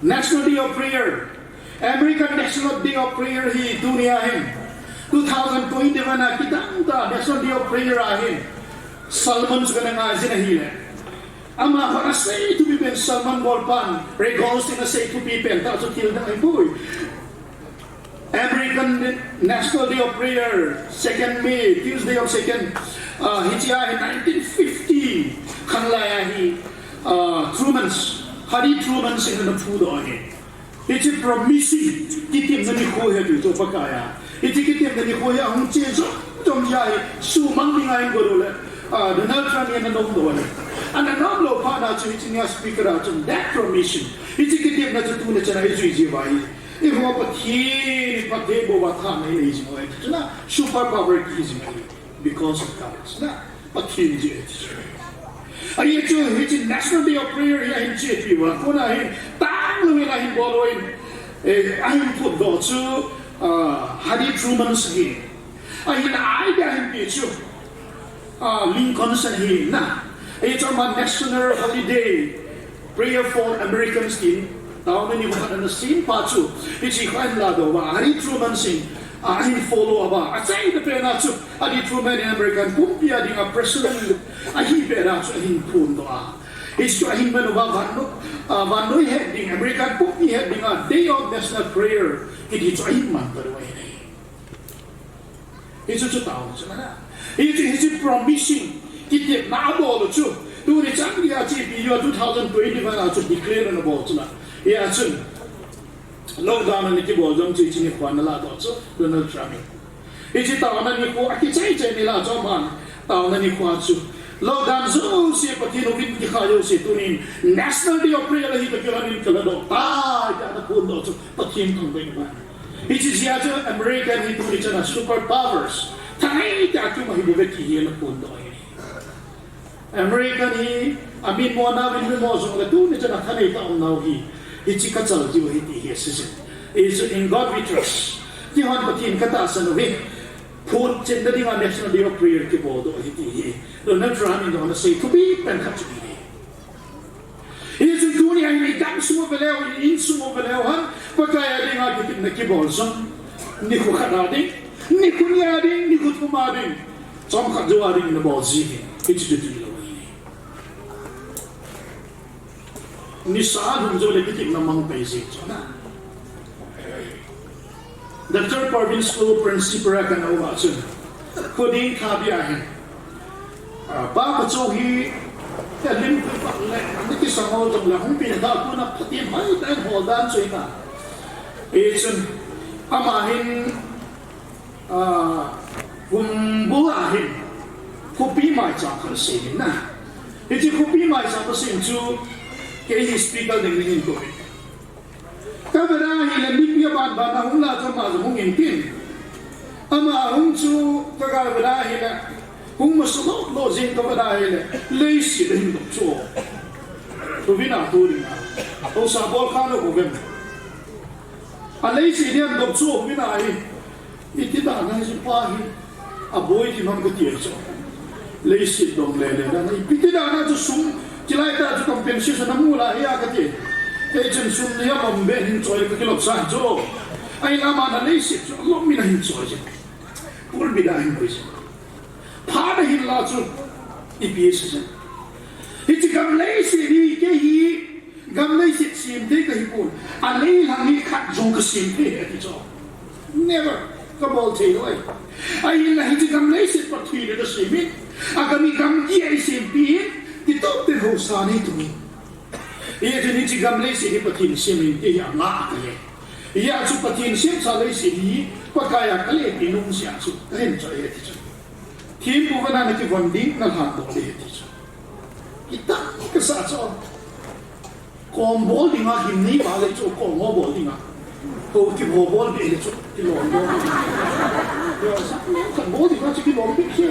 National Day of Prayer. American National Day of Prayer hi tunia hin. Two thousand twenty-one a kidang tah National Day of Prayer a hin. Sermon chu kana ngai jin ahile. Amaho asei thupi pen sermon bol pan, Reynolds in asei thupi pen tah chu thil dang ahipoi. American National Day of Prayer, second May, Tuesday of second, ah, hiche a hi nineteen fifty khanglai a hi, ah, Truman, Harry Truman in ana phudoh ahi. Hiche promising, kitepna nikho ahi ti chu Pakai a. Hiche kitepna nikho hi ahung che jom jom jeh a hi, sumang dinga hin gol le, Ah, Donald Trump hi ana nom lou ahi. Ana nom lou phat na chu hiche nia speaker a chun that promission, hiche kitepna chu tuni chan a ijui jiu ahi. Eiho Pathen in phatthei bol uva thanei nei jing uve. Chuna super power kihi jing ahi. Because of courage. Na, Pathen jeh ahi. Ajeh chu hiche National Day of Prayer hi ahin chepi uva, kona hin, tang lou in ahin bol uva in, eh, ahin phutdoh chu, ah, Harry Truman sahih. Ahin idea ahin pe chu, ah, Lincoln sahih na. Ajeh chu ama National Holiday, Prayer for Americans tin, taona nikho khat ana sem pa chu, hiche kho ahin ladoh uva, Harry Truman sing, ah, ahin follow uva, achaina pen a chu, Harry Truman in American pumpi a dinga president ahi pet a chu ahin phondoh a. Hichu ahin man uva vannoi, ah, vannoi het ding, American pumpi het dinga Day of National Prayer kiti chu ahin man pan uva ahi. Hichu chu taona chu na. Hichu, hichu promising kitepna abol u chu. Tuni chan geiya chu ipi hiuva two thousand twenty-one a chu declare ana bol chu na. Hia chun lockdown ana kibol jong chu hiche nikho ana ladoh chu Donald Trump in. Hiche taona nikho akichai chai ni la chu aman. Taona nikho chu lockdown jouse Pathen uvin kikha jouse tunin National Day of Prayer ahi toh kilhonin kaladoh tai tia ana phondoh chu Pathen thangvah in ahi. Hiche jeh a chu American hi tuni chan a super powers thanei tia kium ahi bouve ti hi ana phondoh ahi. American hi amin mo nauvin mi mo jongle tuni chan a thanei tah a um nau hi, hiche kachal jiu ahi ti hi asei jin. Hichu In God We Trust kihon Pathen katahsan u hi, phutchenna dinga National Day of Prayer kibol doh ahi ti hi Donald Trump in jong ana sei thupi pen khat chu ahi. Hichun tunia hin igamsung uva leu, i insung uva leu hen, Pakai a dinga kitepna kibol jong, nikho khat a ding, nikho ni a ding, nikho thum a ding, chomkhat jou a ding nabol ji uvin, hichu chu tilou ahi. Nisa lhung jou le kitepna mang pai ji chu na. Doctor Parvin School Principal a kana um a chun, kho ding tha bia hin, ah, pa kachou hi, kalim pui pat le, nakisang ho jongle hung pen tha kona Pathen hoitah in hol dan chu ahi na. Hichun, ama hin, ah, kum bul a hin, khopi maicham khat asem in na. Hiche khopi maicham asem chu, kei hi speaker ding nahin kou in. Kavela hile mipi abanban a hung la chu ama jong hung intin. Ama hung chu kagavela hile hung masa lou lou jeng kavela hile leiset ahin dop chu. Tuvin a tu ding a. Haosa bol kha lou uvem. A leiset ahin dop chu tuvin a hi. Iti dan a hiche pa hi aboi thim ham kati chu. Leiset dong le le dan a ipi ti dan a chu sum, chulai tah chu compensation amu lai hia kati. Kei chun sum ni a mom be hin choi kakilop sa chu. Ahinla ama na leiset chu alom in ahin choi chu. Pulpit a hin koi chu. Phat ahin la chu ipi asei chu. Hiche gam leiset hi kei hi gam leiset semthei kahi pon, alei lang hi khat jong kasemthei ahi ati chu. Never. Kabol thei lou ahi. Ahinla hiche gam leiset Pathen in asem in, agam hi gamgi a eisempi in, kitoh tah in haosa nei tum in. Hijeh chun hiche gam leiset hi Pathen in asem in ti hi angah kahi. Hijeh chun Pathen semsa leiset hi Pakai a kalepi nom jeh a chu kahin choi ahi ati chu. Thempu vana nakivon ding, nalhan doh ding ahi ati chu. Kitah kasah chu. Kom bol dinga hin nei ba le chu, kom ho bol dinga. Ho ki ho bol be le chu, kilom bol. Yo, sa, ka bol dinga chu kilom be chu.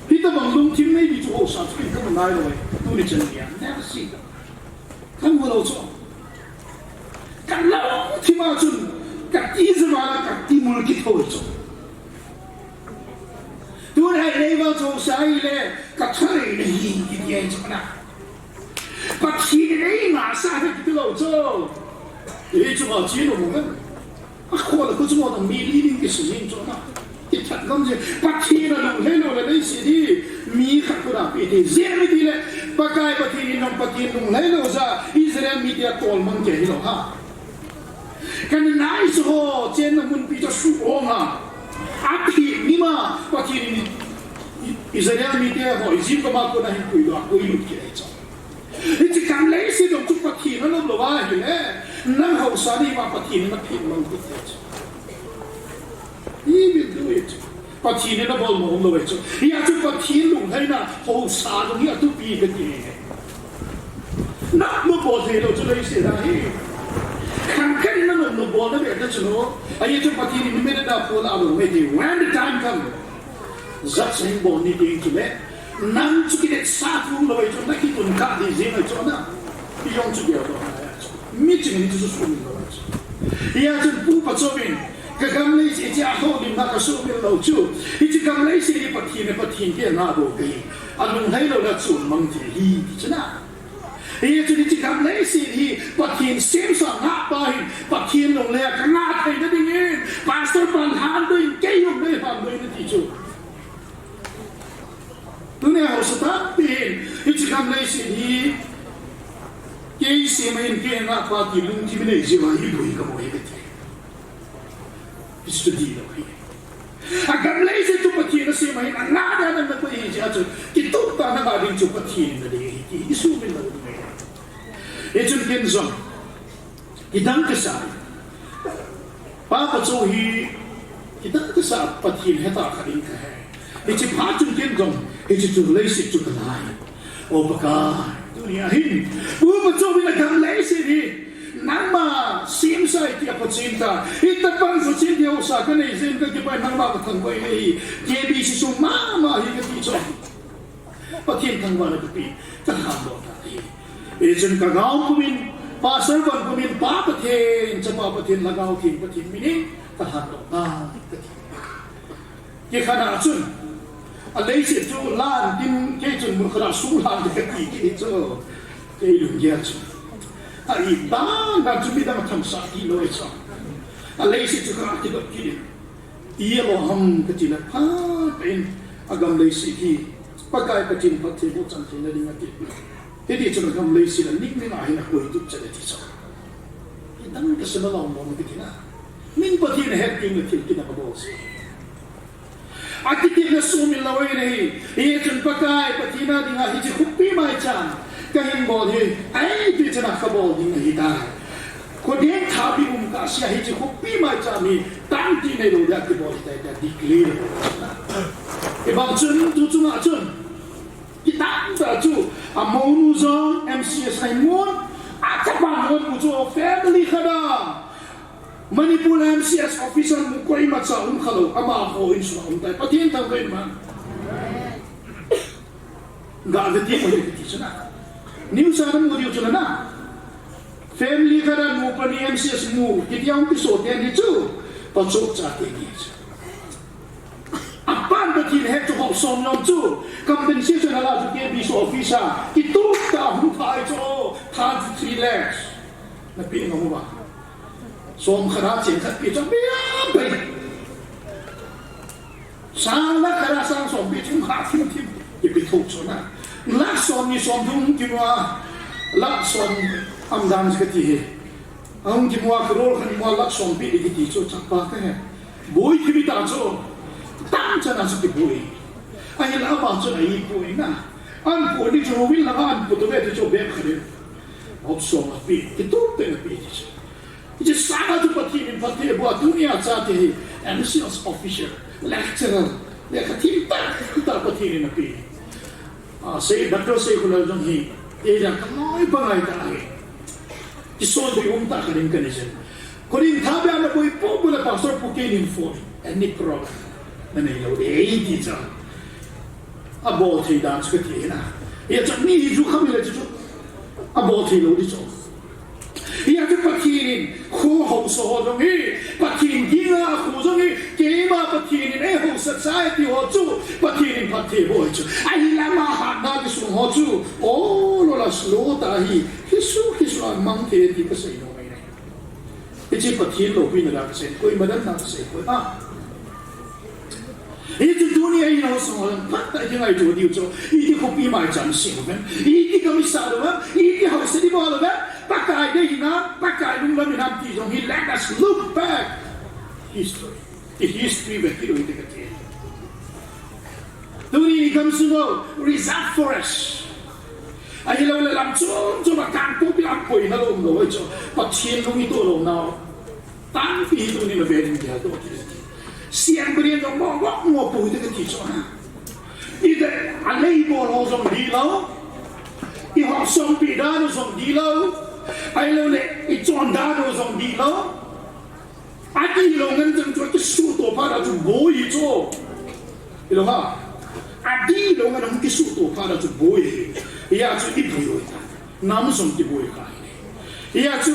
Hitobang lungthim nei di chu haosa chu kin kamu nailou. Tuni chan geiya, never see. Kamu lou chu. Kalungthim a chun, kati jeh a kati mul kitho chu. Tun hi nei vang chu sa hile, kathalei nahi, kiti ahi chu na. Pathen in eingahsah ahi kiti lou chu. Hichu ma chi lou mo kan. Akhoh le khu chu mo tang mi li ding kisi jing chu na. Kithat ngam jing. Pathen a lunglhai lou le leiset hi mi khat khu da pe thei. Ijeh inem itile, Pakai Pathen in jong Pathen lunglhai lou jeh a Israel mite atol mang kei hilou ham. Kana naisuh ho chenna munpi chu suh ong a, aphi ni ma Pathen in Israel mite ho Egypt gam a kona hin puidoh a puilut kit ahi chu. Hiche gam leiset jong chu Pathen anom lou ahile, nang haosa nei ma Pathen in aphin mang kit ahi chu. He will do it. Pathen in abol nom lou ahi chu. Hijeh chun Pathen lunglhaina haosa jong hi atupi kati. Nangma bol thei lou chu leiset a hi. Khangkhat in nanom nom bol na be ta chu no. Ahi chu Pathen in mi na da pol a lou mai ti. When the time come, judge in bol ni ding chu le. Nang chu kidet sa thum lou ahi chu na kitun kha di jing ahi chu na. Ijong chu bia lou na ahi chu. Mi ching ni chu sumil lou ahi chu. Hijeh chun Pu Pachop in Ka gam leiset hi a houlimna ka sumil lou chu. Hiche gam leiset hi Pathen a Pathen kei a ngah bou ahi. Alunglhai lou le chun mang thei ahi ti chu na. Hichun hiche gam leiset hi Pathen semsa ngah pa hin Pathen lunglhai a ka ngah theina dingin Pastor pan lhan doi in kei jong nei lhan doi in ati chu. Tunia haosa tampi hin hiche gam leiset hi kei sem ahin kei a ngah pa ti lungthim nei jeh a hi boi ka boi kati. Hiche chu dihlou ahi. A gam leiset chu Pathen a sem ahin, a ngah dan a na koi ahi jeh a chu, kitup tah a na ngah ding chu Pathen in na dei ahi ti, i sumil lou ding ahi. Hichun ken jong, kidang kasa. Pa Pachop hi, kidang kasa Pathen hetah khat in ka he. Hiche phat chun ken jong, hiche chu leiset chu ka ngai. O Pakai, tunia hin, Pu Pachop in a gam leiset hi, nangma semsa ahi ti a phachen ta, hitobang phachen ti haosa ka nei jeh in ka kipah in nangma ka thangvah in ahi, K B C sung mama hi ka ti chu. Pathen thangvahna ka pe, ka lhan doh ta ahi. Hichun ka gao pum in, Pastor von pum in, Pa Pathen, Chapa Pathen, Lhagao Theng Pathen min in, ka lhan doh ta, ka ti. Kei khat a chun, a leiset chu lhan ding, kei chun mun khat a sung lhan ding ka ti kei chu. Kei lunggel chu. A i dan dan chu midang a thamsah ti lou ahi chu. A leiset chu ka kidop kit in. Ti a lou ham ka ti le phat in a gam leiset hi. Pakai Pathen phatthei boh chan theina ding ati. Hiti chun a gam leiset a ning ning a hin a koi tup chan ati chu. Kidang kasa na lou mong ka ti na. Min Pathen a het ding le thil kidang a bol se. A kitepna sumil lou ahi nahi. Hichun Pakai Pathen a dinga hiche khopi maicham kahin bol hi, ahi ti chana kabol ding ahitai. Kho ding thapi um kasa hiche khopi maicham hi tangti neilou dia kibol ahitai tia declare. Hibang chun tu chunga chun, kitang ta chu, amounu jong M C S a imun, achapa monpu chu family khat a Manipur M C S officer mu koimacha um khalou, amaho insunga um tai. Pathen thangvah in ma. Gave ti mo kiti chu na. News a namu diu chu na. Family khat a nupa ni M C S mu, kiti a um kiso teni chu. Pachop chate ni chu. Apan Pathen het chu hop som nom chu. Compensation ala chu K B C officer. Kitup tah a hung thai chu. Thirty-three lakhs. Nape ngam uva. Som khat a cheng khat pe chu bia bai. Sang lakh khat a sang som pe chu ha thim thim. Ipi thou chu na. Lakh som ni som thum kimu a. Lakh som am dan kati hi. Ahung kimu a crore khat mu a lakh som pe kiti chu chapa ka he. Boi thim ta chu. Tang chana chu kiboi. Ahi la ba chu ahi boi na. An po ni chu win la an po to be chu be khat. Hop som a pe. Kitup tah a pe chu. Hiche sanga chu Pathen in phatthei aboh a tunia chate hi M C S officer, lecturer, lekha thim tah tah Pathen in ape. Ah, sei, Doctor Seikhulal jong hi, eija kanoi pangai tah ahi. Kisonpi um tah khat in kanei jin. Kho ding thapi a naboi pou bou le Pastor Pu Ken in phone. Any problem? Nanei lou ding ahi ti chu. Abol thei dan chu kati na. Hijeh chun mi hi ju kham le chu. Abol thei lou ding chu. Hijeh chun Pathen in kho haosa ho jong hi, Pathen dinga kho jong hi, keima Pathen in eihaosa chai ti ho chu, Pathen in phatthei boi chu. Ahi lama hatna kisung ho chu, o, lo la slow ta hi, hisu, hisu a mang thei ti kasei nom ahi. Hiche Pathen loupi na la kasei, koima dan na kasei, koi a. Hichu tunia hin haosa ho jong phatah a kingaito diu chu. Iti khopi maicham sem uvem. Iti gam isah uvem. Iti haosa ding bol uvem. Pakai dei hinam, Pakai lunglam hinam ti jong hi let us look back. History. Ti history ve kit u hite kati. Tuni i gamsung u reserve forest. Ahilou le lam chom chom a kangpokpi lam koina lou um lou ahi chu. Pathen lung ito lou nau. Tampi hi tuni na ve ding dia to. Siam berian jong mo mo mo pu te kati chu. Ite, alei bol ho jong di lou. I ho som pi da no jong di lou. Ai lou le, i chon da no jong di lou. Adi lou ngan jong chu kisu to pa da chu boi chu. Ilo ha. Adi lou ngan jong kisu to pa da chu boi. Ya chu i boi lou ta. Nam jong kiboi kha. Hia chu,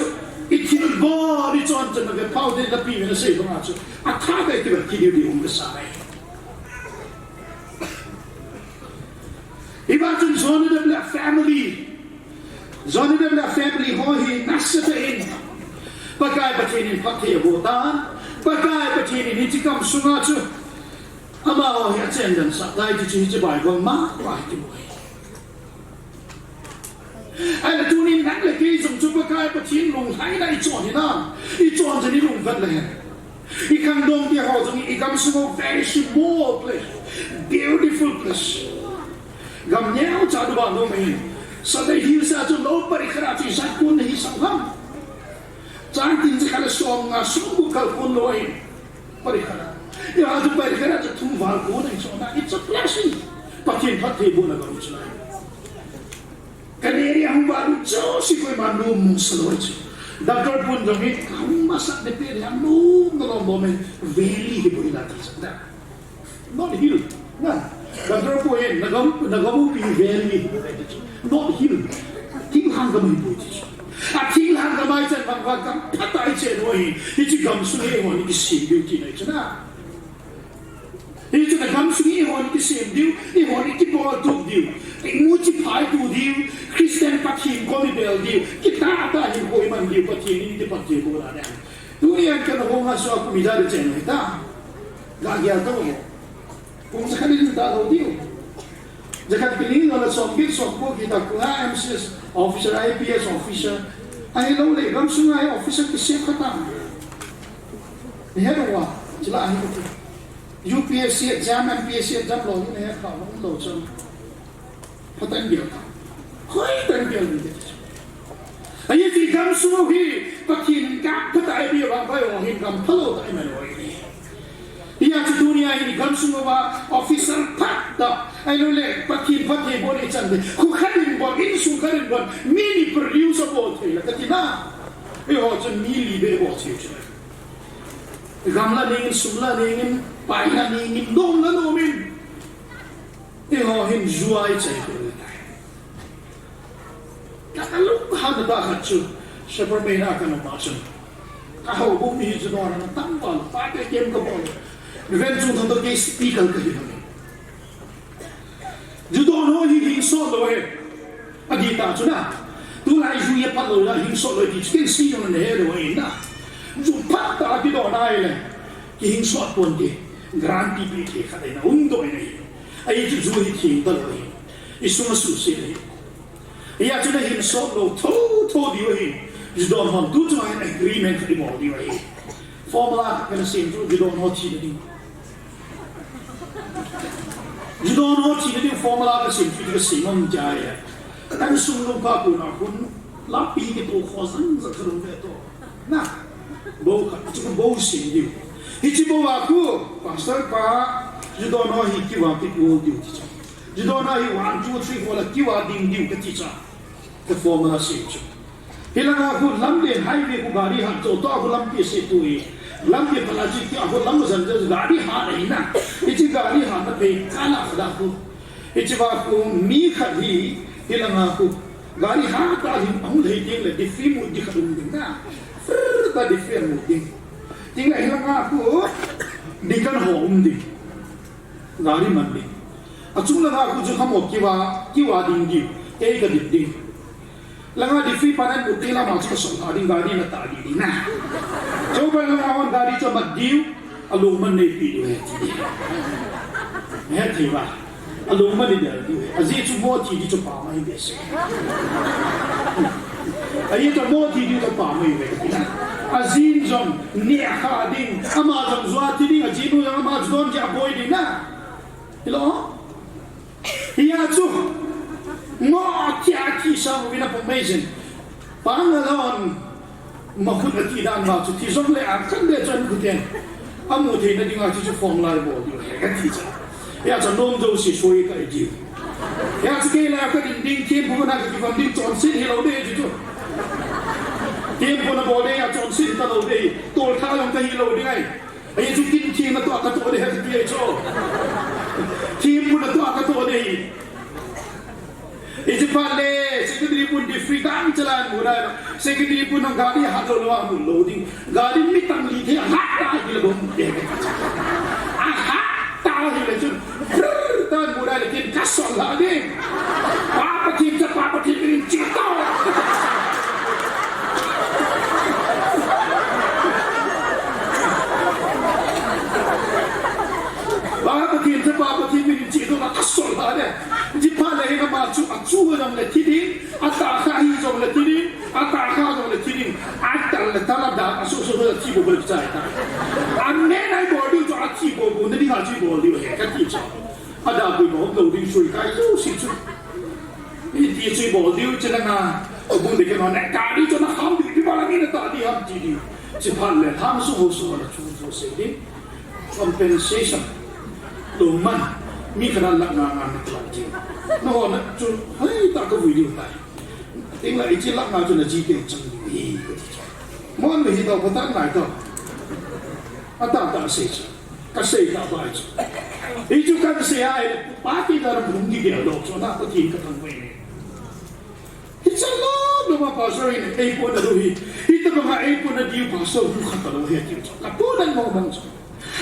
i thilbol, i chon chon na ve pau de na pi ve na sei banga chu. A tha ve ti ve ki diu di um ve sa ai. Hiva chun Jonadab le family. Jonadab le family ho hi nasatah in. Pakai Pathen in phatthei abo tan. Pakai Pathen in hiche gamsunga chu. Amaho hi achen dan sah tai ti chu hiche Bible ma, ma hi ti boi. Ahile tunin nang le kei jong chu Pakai Pathen lunglhaina i chon hi na, i chon jeh in i lungvet le hen. I khangdong te ho jong i gamsung ho very small place, beautiful place. Gam neocha du ba lou mai. Sunday Hills a chu lou pari khat a chu i jat kon na hi sang ham. Chang tin chu kal som nga som bu kal kon lou hi. Pari khat a. Ya chu pari khat a chu thum val kon na hi chon na. It's a blessing. Pathen phatthei bohna gam chu na. Ka area hung ba lu chu si koi ma lu mu sa lo chu. Doctor pun jong hi hung masa ne pe le hung lu na lo mo me valley hi boi la ti sa da. Not hill. Na. Doctor pun hi na gam, na gam u pi valley hi boi la ti chu. Not hill. Thinglhang gam hi boi ti chu. A thinglhang gam ai chan bang ba gam phat ai chen ho hi. Hiche gamsung hi ho ni kisem diu ti na chu na. Hichu na gamsung hi eiho ni kisem diu, eiho ni kibol tup diu. Imu chi phai tu diu, Christian Pathen kom i bel diu, kitah tah hin koi man diu, Pathen in ti Pathen ko la ne. Tuni an kan hong a so a kum ijat chen hita. Ga gel ta mo. Kum sa khat in ta lo diu. Jakhat kini no la som git som ko kita ko ha M C S officer, I P S officer. Ahilou le gamsung a officer kisem khat ta. Ni he lo wa, chila ahi ko. U P S C exam, M P S C exam lo ni he kha lo lo chang. Patan gel ta. Hoi tan gel ni. Ahi ti gamsung hi Pathen ka pata ai bi ba ba yo hin gam phalo ta ai man oi ni. Hia chu tunia hi gamsung a officer phat ta. Ahilou le Pathen phat thei bol i chan de. Khu khat in bol, insung khat in bol. Mi ni produce bol thei la ka ti na. Eiho chun mi li be bol thei chu. Gam la ningin, sum la ningin, pai la ningin, dom la nomin. Eiho hin juai chai ko le tai. Ka, ka lunghan na ba khat chu, Shepherd Main a ka noma chu. Ka houbung mi hi chu dona na tam bol, pa te kem ka bol. Ven chung thang to ke speaker ka hi na. Ju don ho hi hing sot lou e. Adi ta chu na. Tulai ju ye pat lou la hing sot lou ti chu ken si jong na he lou e na. Ju pat ta ki don ai le. Ki hing sot pon ti. Guarantee pi thei khat ai na um do ai na hi. Ai chu ju hi thing ta lou hi. I sum a su se le. Hia chu na hing sot lou tho tho diu hi. Ju don hon tu chu ai agreement khat i bol diu hi. Formula khat ka na sem chu ju don ho thi na ding. Ju don ho thi na ding formula ka sem chu ka sem ngam chai. Ka sum lou pa ko na kun la pi ke to kho sang za ka lou ve to. Na. Bo ka chu bo sem diu. Hichi bo wa ku pastor pa ju don ho hi ki wa ki ko diu ti chu. Ju don ho hi one, two, three, four la ki wa ding diu ka ti cha. Ka formula sem chu. Hilanga khu lampi highway khu gari hat to to khu lampi se tu hi. Lampi pala chi ki a khu lam jan jan gari hat ai na. Hichi gari hat na pe kana khala khu. Hichi ba khu mi khat hi hilanga khu gari hat ta hin ahung lei ting le different mu di khat um ding na. Frrr ta different mu ding. Ting le hilanga khu di kan ho um ding. Gari man ding. Achung langa khu chu khamo kiwa, kiwa ding ding. Kei ka ding ding. Langa di free panan mu ti lama chu ka song ta ding gari na ta ding ding na. Chu ba langa hon gari chu mat diu, alung man nei pi diu he ti. He thei ba. Alung man nei diu he. Aji chu mo ti di chu pa mai be se. Aji chu mo ti di chu pa mai be. Ajin jong ne kha ding, ama jong jua ti ding, ajinu jong ama jong ja boi ding na. Hello? Hia chu. Mo tia ki sa mo vina po amazing. Pang alon. Ma khut ati dan ma chu ti jong le a kan be chon khut en. Amu theina dinga chu chu form lai bol diu ahi kati chu. Hijeh chun nom jouse soi kahi diu. Hijeh chun kei la kadin ding thempu na kati bang ding chonset hilou ding chu chu. Thempu na bol ding a chonset talou ding. Toltha jong kahi lou ding ahi. Ahi chu kin themna toh katoh ding ahi kati chu. Thempu na toh katoh ding. Hiche phat le, secretary pun di free dang chalan mu dai. Secretary pun nang gari hat lou lou a mu lou ding. Gari mi tang li the hat ta hi le bom de. A hat ta hi le chun. Brrr, ta mu dai le kin ka sol la ding. Pa Pathen cha, Pa Pathen min chi to. Pa Pathen cha, Pa Pathen min chi to la ka sol la de. Hiche phat le hin ama chu, achu jong le thi ding, atah kha hi jong le thi ding, atah kha jong le thi ding, atal le tal a dan, asoh soh a thi bou bou le chai ta. Amen ahi bol diu chu athi bou bou, na dinga chu bol diu ahi, kati chu. Ada bou bou lou ding sui kai jouse chu. Hiti chu bol diu chu langa, abung de kei no na, kati chu na ham diu, ipi bol a mi na ta ding ham ti diu. Hiche phat le, ham su ho su na chu chu sei ding. Compensation. Lou man. Mi khat a lakh nga nga na kila ji. Nangho na chu, hai ta ka vui diu tai. Ting la hiche lakh nga chu na ji teng chang diu. Hi. Mon mi hi to, pha ta ngai to. Atah tah sei chu. Ka sei tah bai chu. Hichu ka sei a, pa ti da ram hung di dia lo chu na, Pathen ka thangvah e. Hichan lom lom a pastor in eipuina diu hi. Hitabang a eipuina diu pastor hu khat talou hi ati chu. Ka pu dan mong mong chu.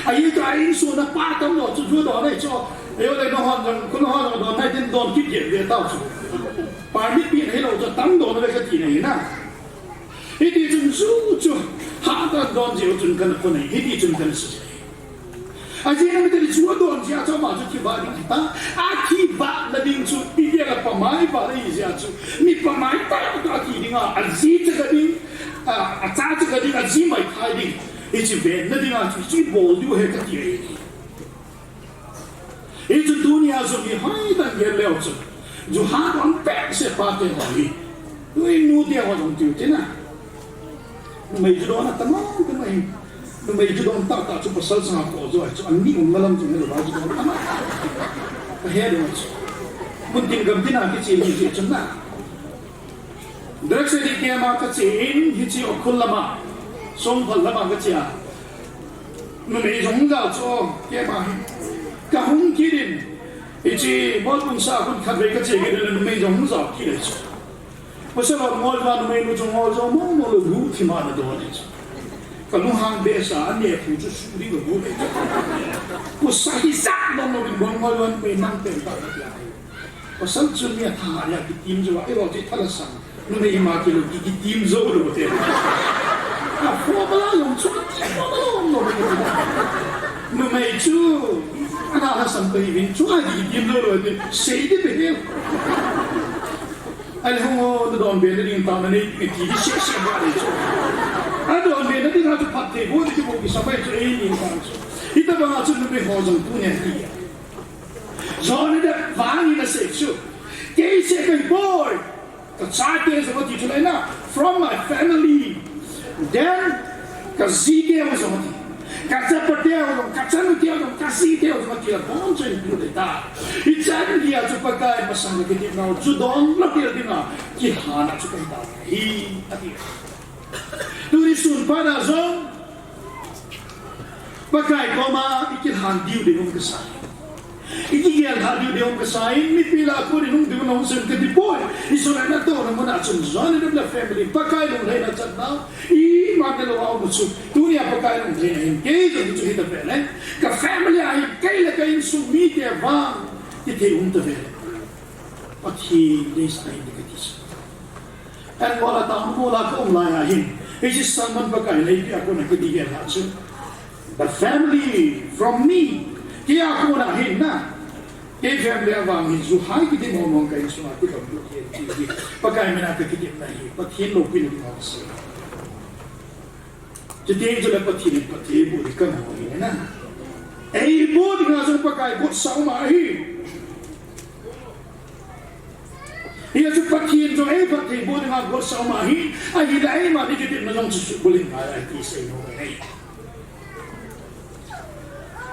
Ahi chu a insung na pa tam lo chu ju don ahi chu. Ajo le nahon jong, khu nahon jong don nai tin don kit jeng ve tau chu. Permit pi na hilou chu tam don ve kati na hi na. Hiti chun ju chu. Ha ta don jeh u chun kana khu nai. Hiti chun kana sei. Ajeh chu mi teni chu adon jeh a chu ama chu thi vah ding ahi ta. Athi vah na ding chu, igel a pamai vah na hi jeh a chu. Mi pamai tah tah thi ding a, aji cha ka ding, a, acha cha ka ding, aji mai thai ding. Hichu ven na ding a chu, hichu bol diu ahi kati ahi. Hichu tunia jong hi hoi dan gel leu chu. Ju ha don peh se pa te ho hi. Tui nu te ho jong tiu te na. Numei ju don a tamang tamang hi. Numei ju don tah tah chu pasal sanga ko jo ahi chu, ani um na lam chu ne lo ba ju don a. Ka he don chu. Mun tin gam tin a kichi ni chu chun na. Drug addict camp a kache in hiche Ukhrul lama, Songphal lama kache a. Numei jong jao chu camp a hi. Ka hung kit in hiche Molpun sa hun khat vei kache kit in numei jong jao kit in chu. Pasal a ngol va numei nu chu ngol jo mo mo lo gu thi ma na do ni chu. Ka lunghang behseh a, anephu chu su ding lo gu ni chu. Pasal hi sa mo mo bin bol ngol va numei nang pen ta ka tia. Pasal chu mi atha a kitim jo a, eiho chu thala sang. Numei ima kilo ki, kitim jo lo te. A fo bala long chu, fo bala long lo te. Numei chu, ana ha sam pai vin chu a kitim jo lo te. Sei de pe he. Ai hung o, na don be na ding ta na nei, ki ti di se se ba de chu. A don be na ding ha chu phat thei bo de chu bo ki sa pai chu ei ni ta chu. Hitabang a chu numei ho jong tunia ti. Johnny Depp vang in asei chu. Kei seh kahi poi. Ka chate jong ati chu lai na. From my family. Then, ka jite jong ati. Ka chapa te jong, ka chanu te jong, ka ji te jong ati la bon chen pu de ta. Hichan dia chu Pakai masang le kiti nau chu don la pil ding a. Kihana chu kahi ta. Hi, ati. Tuni sun pa na jong. Pakai koma i kilhan diu ding um kasa. I kigel lha diu ding um kasa. In mipi lah a kon in hung diu na hung sen kati poi. Israel na to na muna chun Johnny Depp le family. Pakai lunglhaina chatna. Iman nalou a um chu. Tunia Pakai lunglhaina hin. Kei jong chu hita ve le. Ka family a hin kei le ka insung mite vang. Kithei um ta ve le. Pathen deisah ahi kati chu. An wala ta, an wala ka um lai a hin. Hiche sermon Pakai neipi a kona kati gel lha chu. The family from me. Kei a kona hin na. Kei family a vang hin ju hai kiti mong mong ka insung a kiti mong mong kiti. Pakai mina ka kiti na hi. Pathen loupina ding a sei. Chuteng chule Pathen in phatthei boh ding kamu ahi na. Eiboh dinga jong Pakai botsah uma ahi. Hijeh chun Pathen jong eiphatthei boh dinga botsah uma ahi. Ahile eima ni kitepna jong chu suhbulhit ngai ahi ti seinom ahi.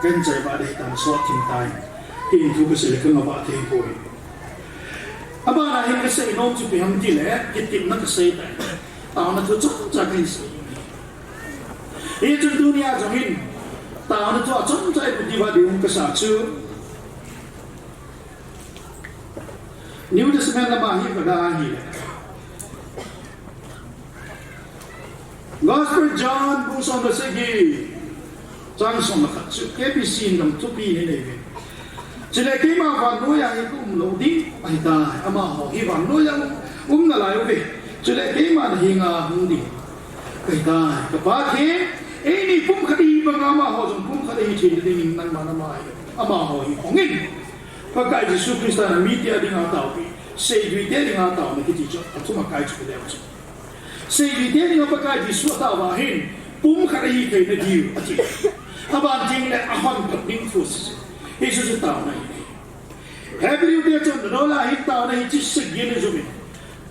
Kan chai ba dei tan so thim tai. Kin thu ka sei le ka ngah ba thei poi. Abana hin ka sei nom chu ipi ham ti le, kitepna ka sei tai. Taona thu chomcha ka hin sei. Hichun tunia jong hin, taona thu achomcha i ti ba ding ka sa chu. New Testament lama hi ka da hi. Gospel John bung som le sagi, chang som le khat chu K B C in dong thupi ni nei ve. Chule keima vannoiya hi ka um lou ding ahi tai, amaho hi vannoiya um, um nalai uve. Chule keima na henga hung ding ahi tai. Ka Pa, kei, eini pumkhat ihi banga amaho jong pumkhat ahi thei dingin nangman ama hi, amaho hi hong in. Pakai Jesu Christa in mite dinga taopi, seijuite dinga taona kiti chu, athum akai chu ka leu chu. Seijuite dinga Pakai Jesu ataova hin, pumkhat ahi theina diu, ati. Aban teng le ahon phat ding thu asi. Hichu chu taona ahi. Hebrew te chun, nanola hin taona hi chi sagi ana jum in.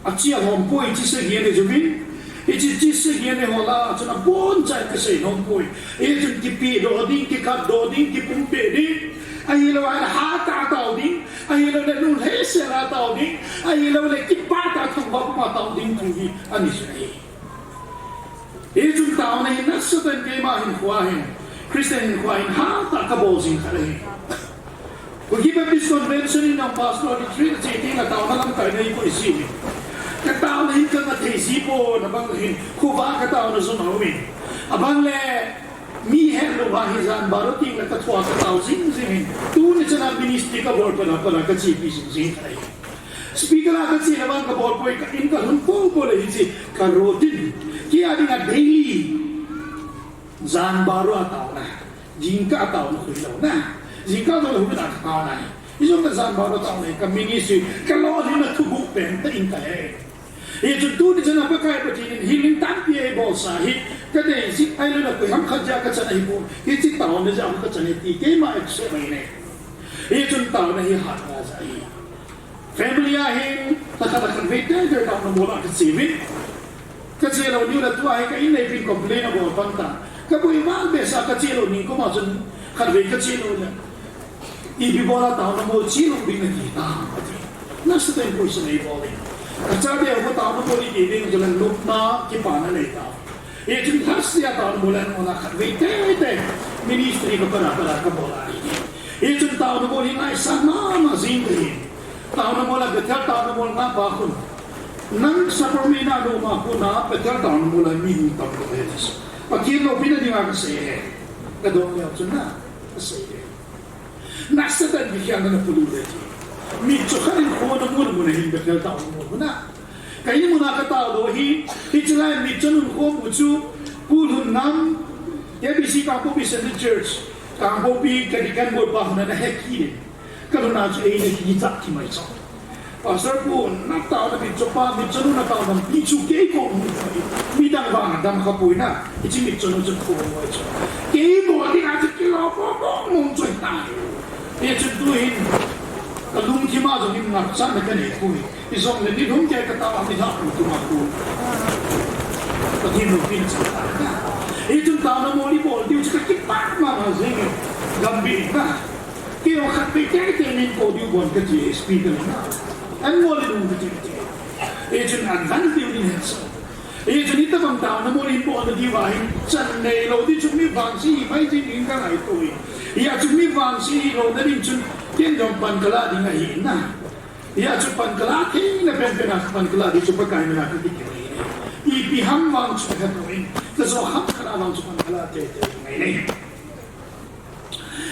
Achi alhom poi, chi sagi ana jum in. Hichi chi sagi ana hol a, chun aboncha ka sei nom poi. Hichun kipehdoh ding, kikhatdoh ding, kipumpeh ding. Ahilou le hatah a tao ding. Ahilou le lunglhaisel a tao ding. Ahilou le kipah tah a thangvah puma tao ding thu hi ana jum e. Hichun taona hi nasatah in keima hinkhoa hin, Christian hinkhoa hin hatah a ka bol jing khat ahi. Kuki Baptist Convention in jong Pastor Retreat a che teng a taona lamkai nei koi ji uve. Ka taona hin ka ngah thei ji pon, abang hin khovah ka taona jong aumin. Abang le mi hetlou va hi jan baroh teng le ka thua ka tao jing jing in. Tuni chan a ministry ka bol pat a pat a ka chepi jing jing khat ahi. Speaker a ka che le vang ka bol poi, ka in ka lhun popo le hiche ka routine. Kei a dinga daily. Jan baroh a taona. Jingkah a taona khui louna. Jingkah a taona khui louna. Hijong ka jan baroh a taona ka ministry. Ka lolhinna thuguh pen tah in ka he. Hichun tuni chan a Pakai Pathen in healing tampi eibolsa hi. Ka dei jing ahilou le koiham khat jeh a ka chan ahi pon. Hiche taona jeh a ka chan ahi ti keima accept mai ne. Hichun taona hi hatna jeh ahi. Family a hin, lhakhat a khatvei teitei taona mol a ka che uvin. Ka che lou niu le tua hi ka in neipin complain abol pan tan. Ka boi val behseh a ka che lou ning koma chun khatvei ka che lou le. Ipi bol a taona mol che lou ding nati tam ati. Nasatah in question eibol in. Ka chate ho taona mol iti ding chule nopna kipana nei tam. Hichun lhase a taona mol a nung a khatvei teitei ministry ka pat a pat a ka bol ahi. Hichun taona mol hi ngaisang mama jing ahi. Taona mol a Bethel taona mol ngah pa khun. Nang Sapermeina loma khun a Bethel taona mol a mi hung tam lou ahi. Pathen loupina dinga ka sei ahi. Ka dong leu chun na ka sei ahi. Nasatah in Bethel na pulu le ti. Mitcho khat in kho na mun mun a hin Bethel taona mol khun a. Ka in mun a ka tao lou hi, hiche lai mitcho nun kho mu chu, Pu Lhunngam, K B C Kangpokpi Central Church, Kangpokpi ka deacon board pa hon ana he kit in. Ka lhun a chu eina kichat kit mai chu. Pastor pu, na taona mitcho pa, mitcho nun na taona pi chu kei koma mu. Midang vang a dam kha poi na, hiche mitcho nun chu kho mai chu. Kei bol ding a chu kilou po po mong chu tai. Hichun tu hin, ka lungthim a jong hin ngapchatna ka nei poi. Hijongle nilhum kei ka tao a mi lhah pu tu ma pu. Pathen loupina chu ta na. Hichun taona mol i bol diu chu ka kipah mama jing e. Gambih na. Kei jong khatvei teitei nin kou diu bon ka ti speaker na. An mol i lung ka ti ti. Hichun advance diu nin he so. Hichun hitabang taona mol i bol na diu ahin chan neilou di chu mi vangse hi mai jing in ka ngaito e. Hia chu mi vangse hilou na ding chun ken jong pan ka la ding ahi na. Hia chu pan ka la theina penpen a pan ka la ding chu Pakai mina ka ti kei. Ipi ham vang chu ka he poi. Ka jo ham khat a vang chu pan ka la teitei ngai nei.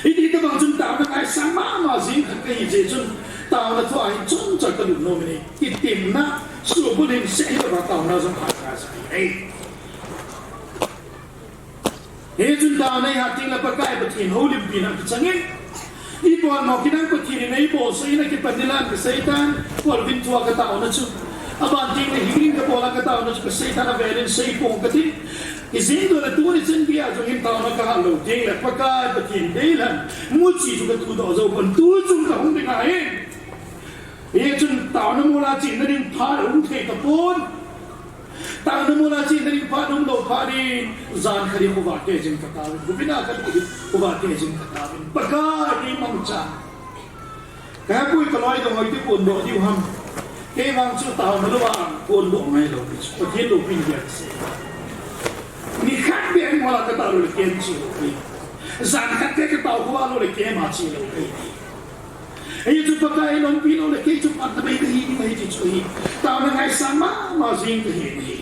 Hiti tabang chun taona ngaisang mama jing khat ka hi jeh chun taona thu a hin chomcha ka lut nom e. Kitepna subulhing seh hi tabang taona jong hat ngai sa hi. Hichun taona i hat teng le Pakai Pathen houlimpina kichang in. I bol mo kinang Pathen in eibolsah in a kipan ni lan ka seitan, kolvin thua ka taona chu. Aban teng le healing ka bol a ka taona chu ka seitan a velin sei pong ka tin. Ijeh inem itile tuni chan geiya jong hin taona ka hat lou teng le Pakai Pathen deilhen muchi chu ka thudoh jou pon, tu chung ka hung ding ahi. Hichun taona mol a chenna ding phat hung thei tapon. Taona muna chena ding phat umlou phat in, jan khat in khovah kei jing katauvin, Gupina khat in khovah kei jing katauvin, Pakai, kei mangcha. Kahepoi, kaloi dong hoiti kondoh diu ham. Kei vang chu taona louva kondoh ngailou pi chu, Pathen loupina dia kasei. Nikhat beh ding hola katao lou le kem cheh lou pi. Jan khat beh katao khovah lou le kem a cheh lou pi. Hichu Pakai lompi lou le kei chu phat na bei kahi ding ahi ti chu ahi. Taona ngaisang mama jing kahi ahi.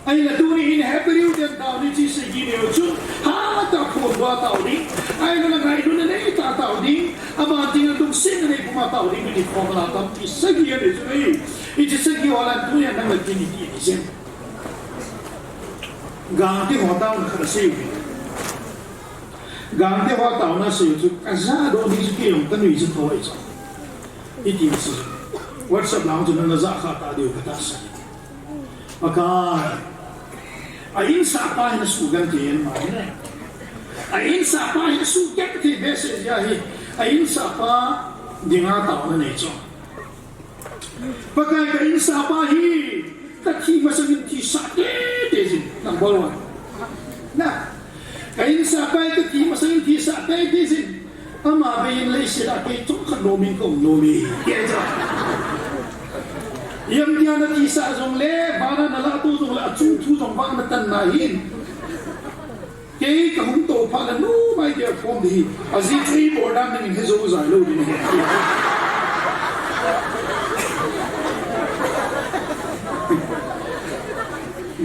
Ahinla tuni in Hebrew ten taona chi sagi neo chun, hatah a phondoh tao ding, ahinla ngailutna neitah a tao ding, aban tengle lungsetna neipuma tao ding, ti formula tampi sagi anei chu ahi. Hiche sagi ho lah a tunia nang le kei in iti ding ahi. Gangte ho taona khat asei uve. Gangte ho taona asei u chu, kajahdoh ding chu kei jong kanui chu thoi chu. Iti chu. WhatsApp lang chu nana jah kha ta diu katahsan. Pakai, a insahpa hin asugenthei in ma hin. A insahpa hin asugenthei behseh jeh ahi. A insahpa dinga taona nei chu. Pakai, ka insahpa hi kathi masangin thisah teitei jin, number one. Na, ka insahpa hi kathi masangin thisah teitei jin. Ama beiyin leiset a kei chomkhat nomin kaum nom e. Kei chu. Ipi ham tia nathisah jongle, vana nalahtoh jongle, achung thu jong vang natan nahin. Kei kahung tou phat le numei kei akhom ding ahi. Ajeh chu ibol dan nangin hejou jai lou ding ahi.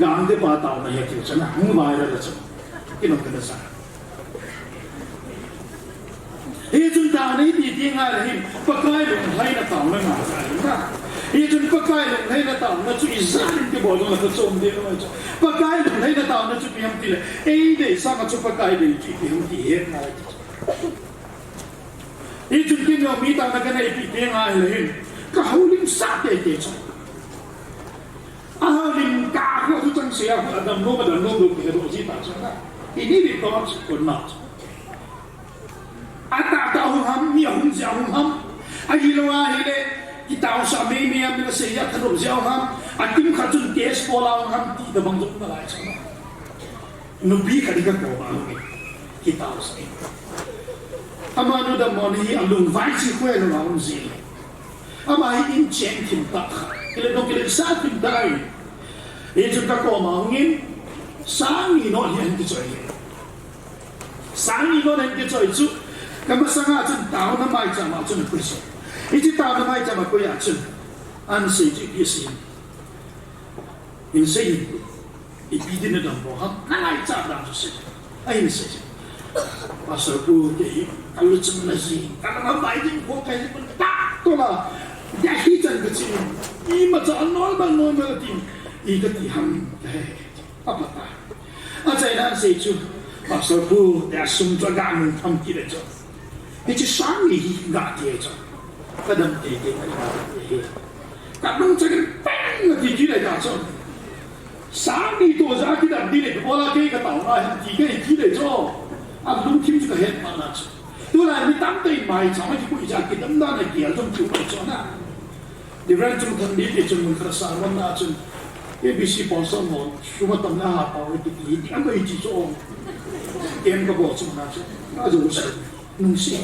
Gangte pa taona hi ati chu na, hung viral a chu. Kinong kana sa. Hichun taona iti ti ngai le hin, Pakai lunglhaina taona ngai ahi na. Hichun Pakai lunglhaina taona chu ijat in kibol jongle kachom deh lou ahi chu. Pakai lunglhaina taona chu ipi ham tile, eidei sanga chu Pakai dei chu ipi ham ti het ngai. Hichun kei jong mi taona kanei pi ti ngai le hin, kahoulimsah teitei chu. Ahoulim kah ho chu changseh a, adamlou, adamlou lou kihedoh ji ta chu na. He need it not or not. Atahtah hung ham, mi ahung jeh a hung ham. Ahilou ahile, kitaosah meimei a mi nasei jeh a thanop jeh a hung ham. Atimkhat chun test bol a hung ham, ti tobang jong nalai chu na. Nupi khat hi kakoma ahungin. Kitaosah in. Amanu dammo hi alungvai chi khoilou a um jin. Ama hi incheng thim tah khat. Kile dong kile sa thim tah ahi. Hichun kakoma ahungin, sang ni note hi ahin kichoi e. Sang ni note ahin kichoi chu, kamasanga chun taona maicham a chun akoi chu. Hiche taona maicham a akoi a chun, ahin sei chu ipi asei em. Hin sei in, ipi din nadam bou ham, nangaicha dan chu sei. Ahin sei chu, Pastor pu, kei hi kaluchang na jing, kanam avai ding kho kahi pon, katah tola, Delhi chan kache in, imacha normal normal tin, i kati ham, kahe. Aphat a, achaina ahin sei chu, Pastor pu, tia sum chu aga nung tham kit le chu, hiche sang ni hi ga ti chu, kadam teitei ngai, kadam teitei ngai, kadam chang peng ati kit le ta chu, sang ni toh jeh a kidam ding le, ibola kei katao ngai ham ti kei kit le chu, alungthim chu kahet phat na chu. Tulai mi tamtah in maicham a kikoi jeh a kidam dan a gel jong kium mai chu na. Reverend Chungthang ni ti chun mun khat a sermon na chun, A B C pastor mo, sum atam le aha pao e ti, ti, ti, amai ti chu ong. Kem kabol chu na chu, ajou sa, nungse.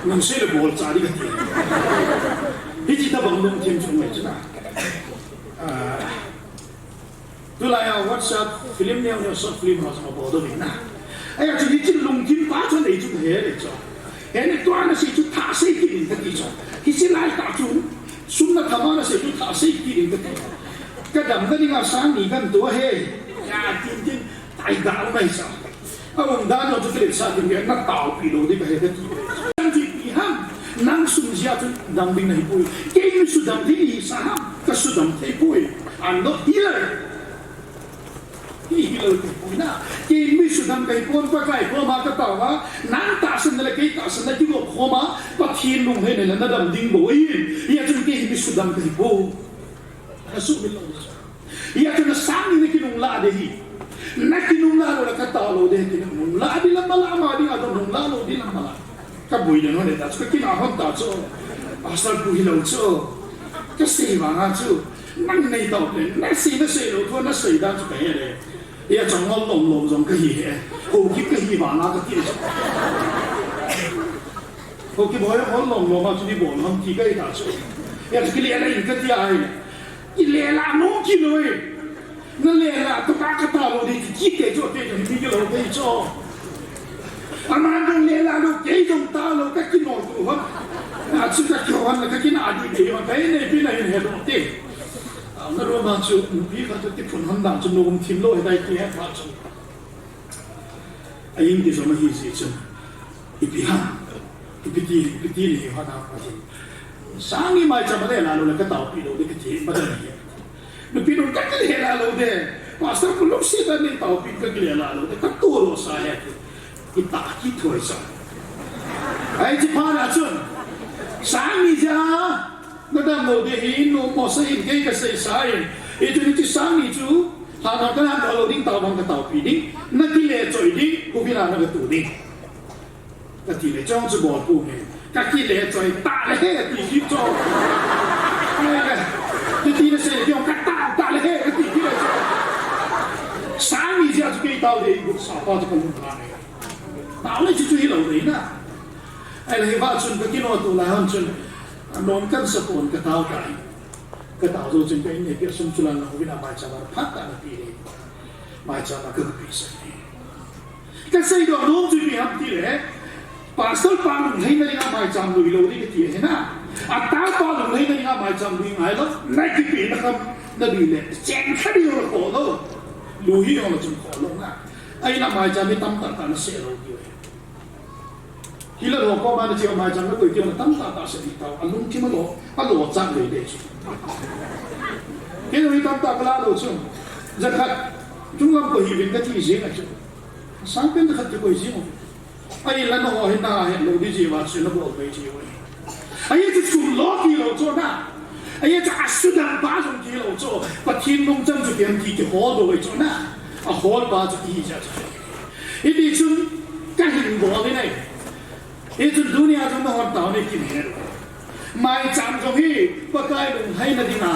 Nungse le bolcha ding kati. Hiche tobang lungthim chu ngai chu na. Ah, Tulai a WhatsApp film neo neo, short film ho jong abol ding ahi na. Ahi a chu hiche lungthim pa chu nei chu kahe le chu. Heni tua nasei chu thah sei kit in kati chu. Hiche lai tah chu sum natham a nasei chu thah sei kit in kati. Kadam na dinga sang ni kahin to ahi. Ya tin tin tai da mai sa. Aum dan lou chu kiletsah ding, nataopi lou ding kahi kati. Nang chu ipi ham, nang sum jeh a chu dam ding nahipoi. Kei mi sudam ding nahi sa ham, kasudam thei poi. I'm not healer. Kei healer kahipoi na. Kei mi sudam kahipon, Pakai koma katao a, nang tahsan na le kei tahsan na kigop khom a, Pathen lunglhaina le nadam ding bou ahi. Hijeh chun kei hi mi sudam kahipoi. Nasumil lou. Hijeh chun na sang ni nakinunglah ding ahi. Nakinunglah lou le katao lou ding ahi, nakinunglah ding lam malah, ama ding a nunglah lou ding lam malah. Kaboi ding lou le ta chu, kakinah hon ta chu. Pastor pu hilou chu. Kasei vanga chu, nang nei tao pen, nasei nasei lou thu, nasei dan chu kahe le. Hia chu ngol lom lom jong kahi e. Haokip kahi vanga kati chu. Haokip hoi ngol lom lom a chu ni bol ham ti kahi ta chu. Hia chu kile la in kati ahi. Kile la nom kilou e. Nale la, toka kata lou di, kikite chu, te chu, mi kilou te chu. Aman jong le la lou, kei jong ta lou, kakino tu hon. Achu kakihon, kakina di te hon, kaine pi na hin he lou te. Ana ro ma chu, nupi khat chu ti phun hon dan chu, nom thim lou, he dai ti he pha chu. A in ti jong ahi ji chu. Ipi ham. Ipi ti, ipi ti ni hana pa ti. Sang ni maicham le la lou le kataopi lou de kati, ba dan ni. Nupi nun kakile la lou de. Pastor pu lou si dan ni taopi kakile la lou de. Katu lou sa he. Ita kithoi sa. Ai ti pa na chun. Sang ni ja. Nadam lou de hi, nom mo sa in, kei kasei sa in. Hichu ni chu sang ni chu, ha na kana lou ding tao bang kataopi ding. Nakile choi ding, uvin a nakatu ding. Kati le chong chu bol pu me. Kakile choi ta le he, kati kit chong. Kati le sei chong kata ta le he, kati kit le chong. Sang ni ja chu kei tao de, ibu sa pa chu kalung la ne. Tao le chu chu hilou de na. Ai le hi va chun kakino tu la han chun. Anom kan sa pon katao tai. Katao jou chun kaine pi sum chu lan la uvin a maicham a phat ta napi le. Maicham a kapi sa. Kasei doh nom chu ipi ham ti le. Pastor pa lunglhaina dinga maicham lui lou di kati ahi na. Atao pa lunglhaina dinga maicham lui ngai lou. Nakipi na kham nalui le. Chen kha di lou kho lou. Lui hi lou chun kho lou na. Ai na maicham ni tam ta ta nasei lou di. Hila lou ko ma na chi maicham na koi ti na tam ta ta sei di tao. Alungthim a lou. Alou chang le de chu. Kei lou hi tam ta kala lou chu. Jakhat. Chung lam ko hi vin kati jing a chu. Sang pen jakhat koi jing. Ai la no hi na he lou di ji va chu na bol pai ji oi. Ai chu sum lou kilou chu na. Ai chu asudang pa jong kilou chu. Pathen lungchang chu pian ti kihol doh chu na. Ahol pa chu ti ja chu. Hiti chun kahin bol ni nai. Hichun dunia jong nahon tao ni kin he. Maicham jong hi Pakai lunglhaina dinga.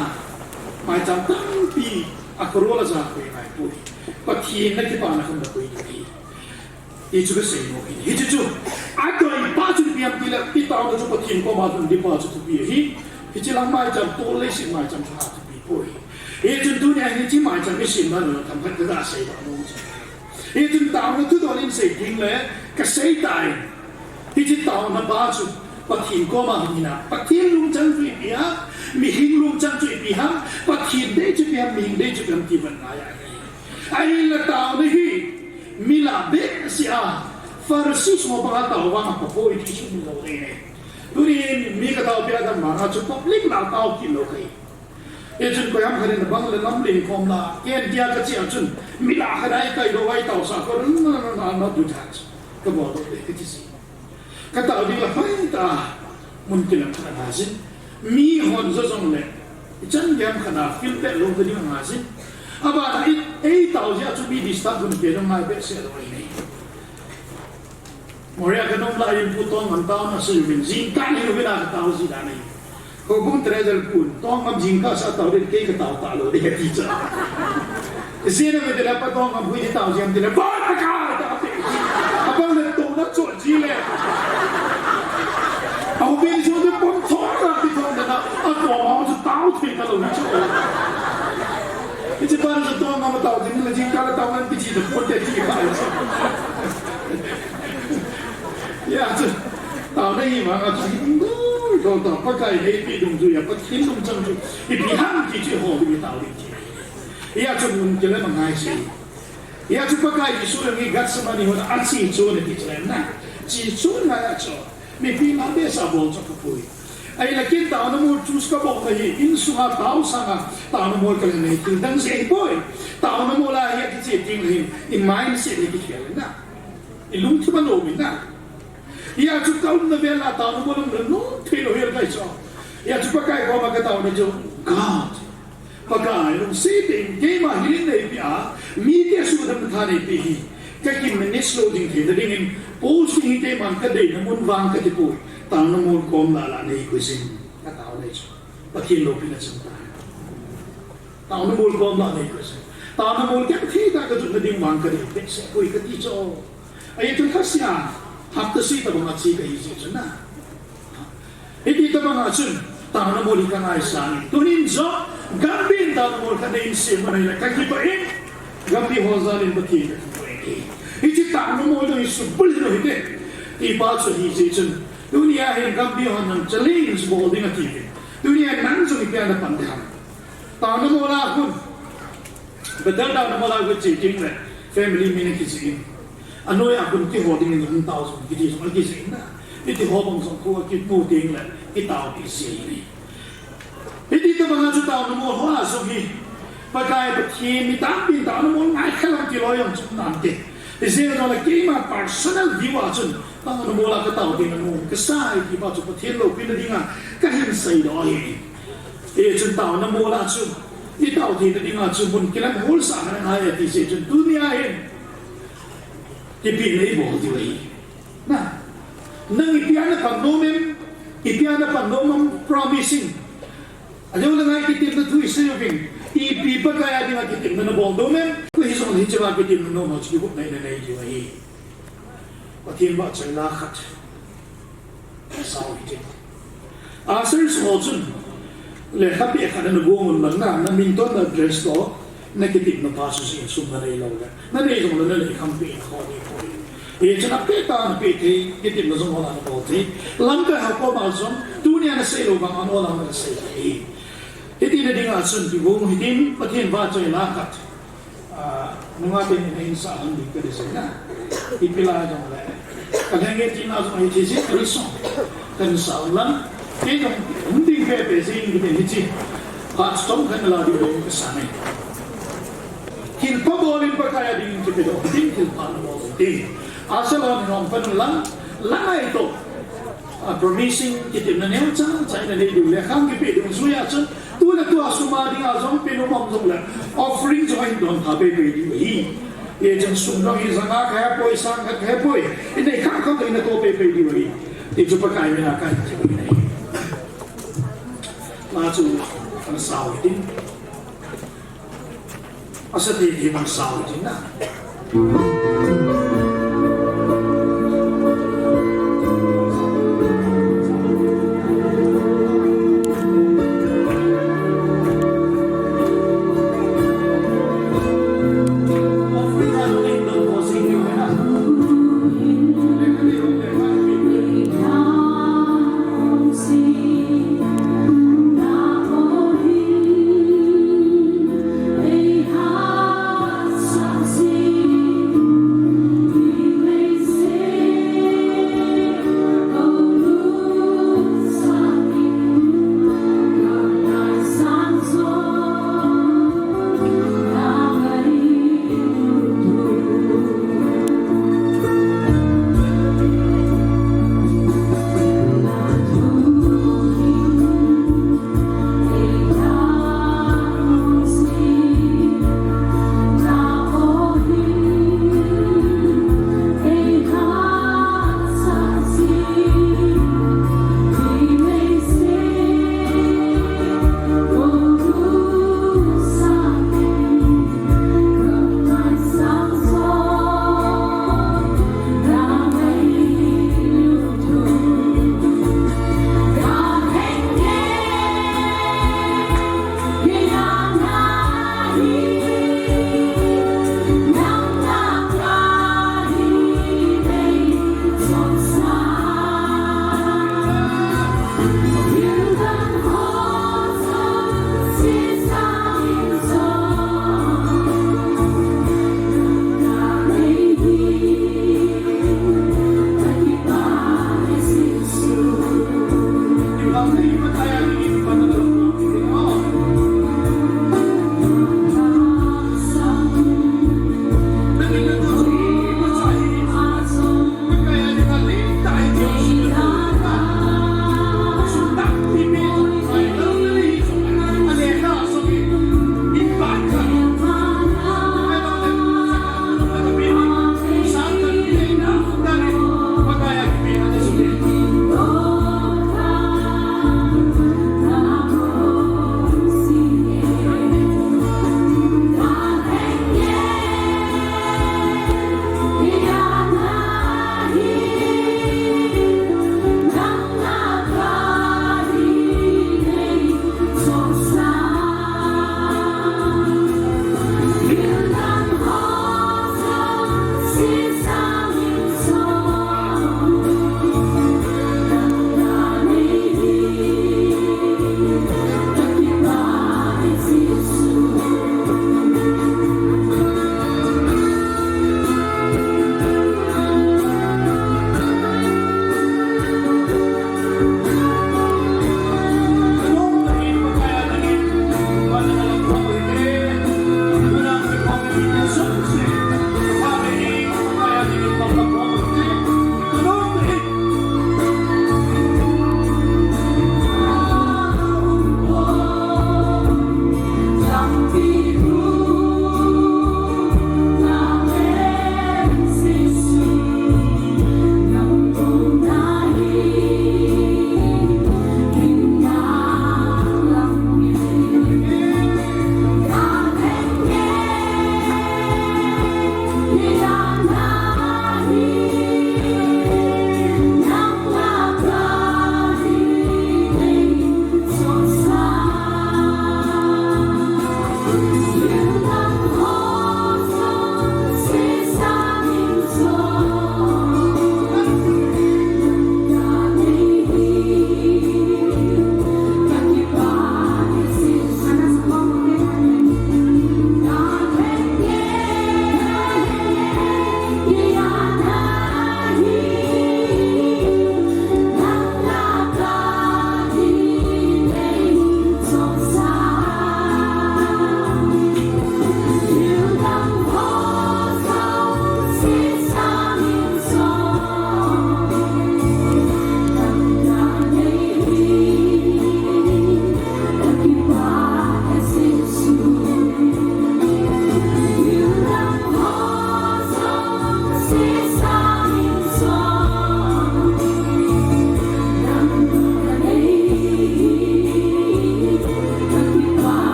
Maicham tampi a crore a ja koi ngai poi. Pathen na kipana kham na koi ni. Hichu kasei nom hi. Hichu chu. Adoi pa chu pian ti le, ti tao chu Pathen koma lhun di pa chu thupi ahi. Hichi lang maicham tol le si maicham chu ha thupi poi. Hichun dunia hichi maicham mi sim na lo tham khat kasei ba nom chu. Hichun taona thudol in sei ding le, kasei tai. Hichi taona pa chu, Pathen koma hina. Pathen lungchang chu ipi ham, mihing lungchang chu ipi ham, Pathen dei chu ipi ham, mihing dei chu ipi ham ti van ngai ahi. Ahinla taona hi, mi lah behseh a, Pharisee ho banga tao vang a pha poi ti chu mi lou ding ahi. Tunin mi kataopi a dam vanga chu public lah tao kit lou kahi. Hichun koiham khat in abang le lam ling khom la, ken dia kache a chun, mi lah khat a ikai lou a itao sa ko, na, na, na, na, na, du jat. Kabol lou de, kati si. Katao ding la hoitah a, mun kilam khat a ngah jin. Mi hon jo jong le, ichan gei ham khat a, feel bad lou ding a ngah jin. Abana, i, eitao jeh a chu mi disturb lou kei jong ngai behseh lou ahi. Moria kanom lai in Pu Tonggam tao na sei uvin, jingkah ni uvin a katao ji dan ahi. Houbung treasurer pun, Tonggam jingkah sa tao ding, kei katao talou ding kati cha. Jing a mi tile pa Tonggam hui tao jing tile, ba ta ka ta te. Abang le to na cho ji le. Au be jo de pom thong na ti thong na, a to ma ho tao thei talou ni cho. Hichi pa ni Tonggam tao jing le jingkah le tao ngan ti ji de pon te ti pa. Hia chu, taona hi vang a chu, dong dong, Pakai heipi dungjuia, Pathen lungchang chu, ipi ham ti chu hol ding tao ding ti. Hia chu mun kile ma ngai si. Hia chu Pakai Jesu jong hi Gethsemane hon a chi chu ni ti chu na. Chi chu na ya chu. Mipi ma behseh a bol chu kapui. Ahinla ken taona mol chu kabol na hi, insunga tao sanga, taona mol kale nei, thil dang jeh hipoi. Taona mol a hi kiche ting le hi, i mindset hi kikhel na. I lungthim a nom in na. Hia chu ka umna vel a taona mol um le nom thei lou hel kai chu. Hia chu Pakai koma ka taona chu, God, Pakai lungset in keima healing neipi a, mite sudam tha neipi hi, ka ki manage lou ding theina dingin, posting hi keiman ka deina mun vang kati poi, taona mol kom lah lah nei koi jin, ka taona chu. Pathen loupina chang tai. Taona mol kom la nei ko se. Taona mol kei thei ta ka jut na ding vang ka dei pet se koi ka ti cho. Ahi tu kha sia. Hap ta si ta bang a chi ka hi si chun na. Hiti ta bang a chun. Taona mol hi ka ngai sang. Tunin jo. Gambih taona mol ka nei si ma nei la ka ki pa in. Gambih ho za lin Pathen ka ki pa in. Hichi taona mol dong hi su bul lo hi te. Ti pa chu hi si chun. Tunia hin gambih ho nang challenge bol ding a ti. Tunia nang jong ipi a na pan ding ham. Taona mol a hun. Bethel taona mol a hun chi ting le. Family meeting kichi in. Anoi a hun kihou ding in hung tao jong kiti jong kichi in na. Kiti ho bang jong ko kimu ting le. Kitao kichi in. Hiti ta bang a chu taona mol ho a jong hi. Pakai Pathen mi tampin taona mol ngai kha lam ti lo jong chu nante. Ijeh inem itile keima personal view a chun, taona mol a ka tao ding a nom ka sa e ti pa chu Pathen loupina dinga ka hin seidoh ahi. Hijeh chun taona mol a chu, i tao theina dinga chu mun kilang hol sa na ngai e ti jeh chun tunia hin. Kipehna i bol diu ahi. Na, nang ipi a na pan nom em, ipi a na pan nom em, promising. Ajeh le ngai kitemna thu i sei uvin, ipi Pakai a dinga kitemna na bol nom em, ko hi jong hiche va kitemna nom ho chu kigup na i na nei diu ahi. Pathen vahchoila khat. Sao hite. Ushers ho chun, lekha peh khat na gong un lang na, na min toh na address toh, na kitemna pa chu jing sum na nei lou le. Na nei jong le na nei kham peh na ho ni ko. Hiche na peh ta na peh thei, kitemna jong ho la na bol thei. Lamkai ho koma jong, tunia na sei lou bang a ho la na sei thei. Hiti na dinga chun, ti gong hitin, Pathen vahchoila khat. Ah, nunga ten in sa hung ding ka design na. Ipi la jong le. Ka lheng nge tina jong hi thei jin ka design. Kan sa lang. Kei jong hung ding pe pe jin ka design hi chi. Phat chom kan la ding ka sa nei. Thilpha bol in Pakai a ding kipe doh ding thilpha na bol ding. Asa lo ni nom pan lang, lang ai to. A promising kitemna neocha cha i na nei diu le khang kipe diu jui a chun, tu le tu a sum a dinga jong pe nom um jong le offering jong in don pha pei pei diu ahi. Hijeh chun sum dong hi janga ka hepoi, sang khat ka hepoi, i nei khang khang in na to pei pei diu ahi. Ti chu Pakai mina ka hi. Ma chu kan sao tin. Asa ti ti bang sao ti na.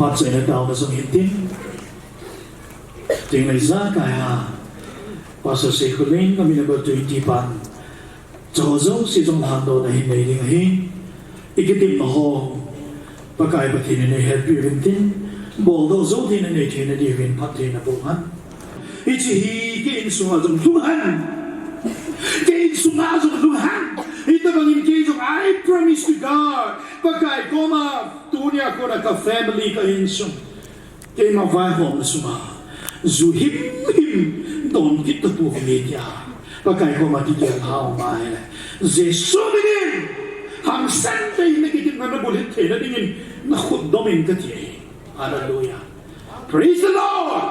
Phat chaina taona jong hin tin. Teng lei ja kai a. Pastor Seikhulin, kami number twenty pan. Cho jo si jong lhan do na hin nei ding ahi. I kitepna ho. Pakai Pathen in nei help uvin tin. Bol do jo din nei thei na diuvin phattheina boh hen. Hiche hi kei insunga jong lhung hen. Kei insunga jong lhung hen. Hitabang in kei jong I promise to God. Pakai koma tunia kona ka family ka insung. Keima vaihomna sunga. Ju himhim don kit tapouve tia. Pakai koma kigel hao mai le. Jesu minin. Hangsan tah in na kitepna na bulhit theina dingin na khut domin kati ahi. Hallelujah. Praise the Lord.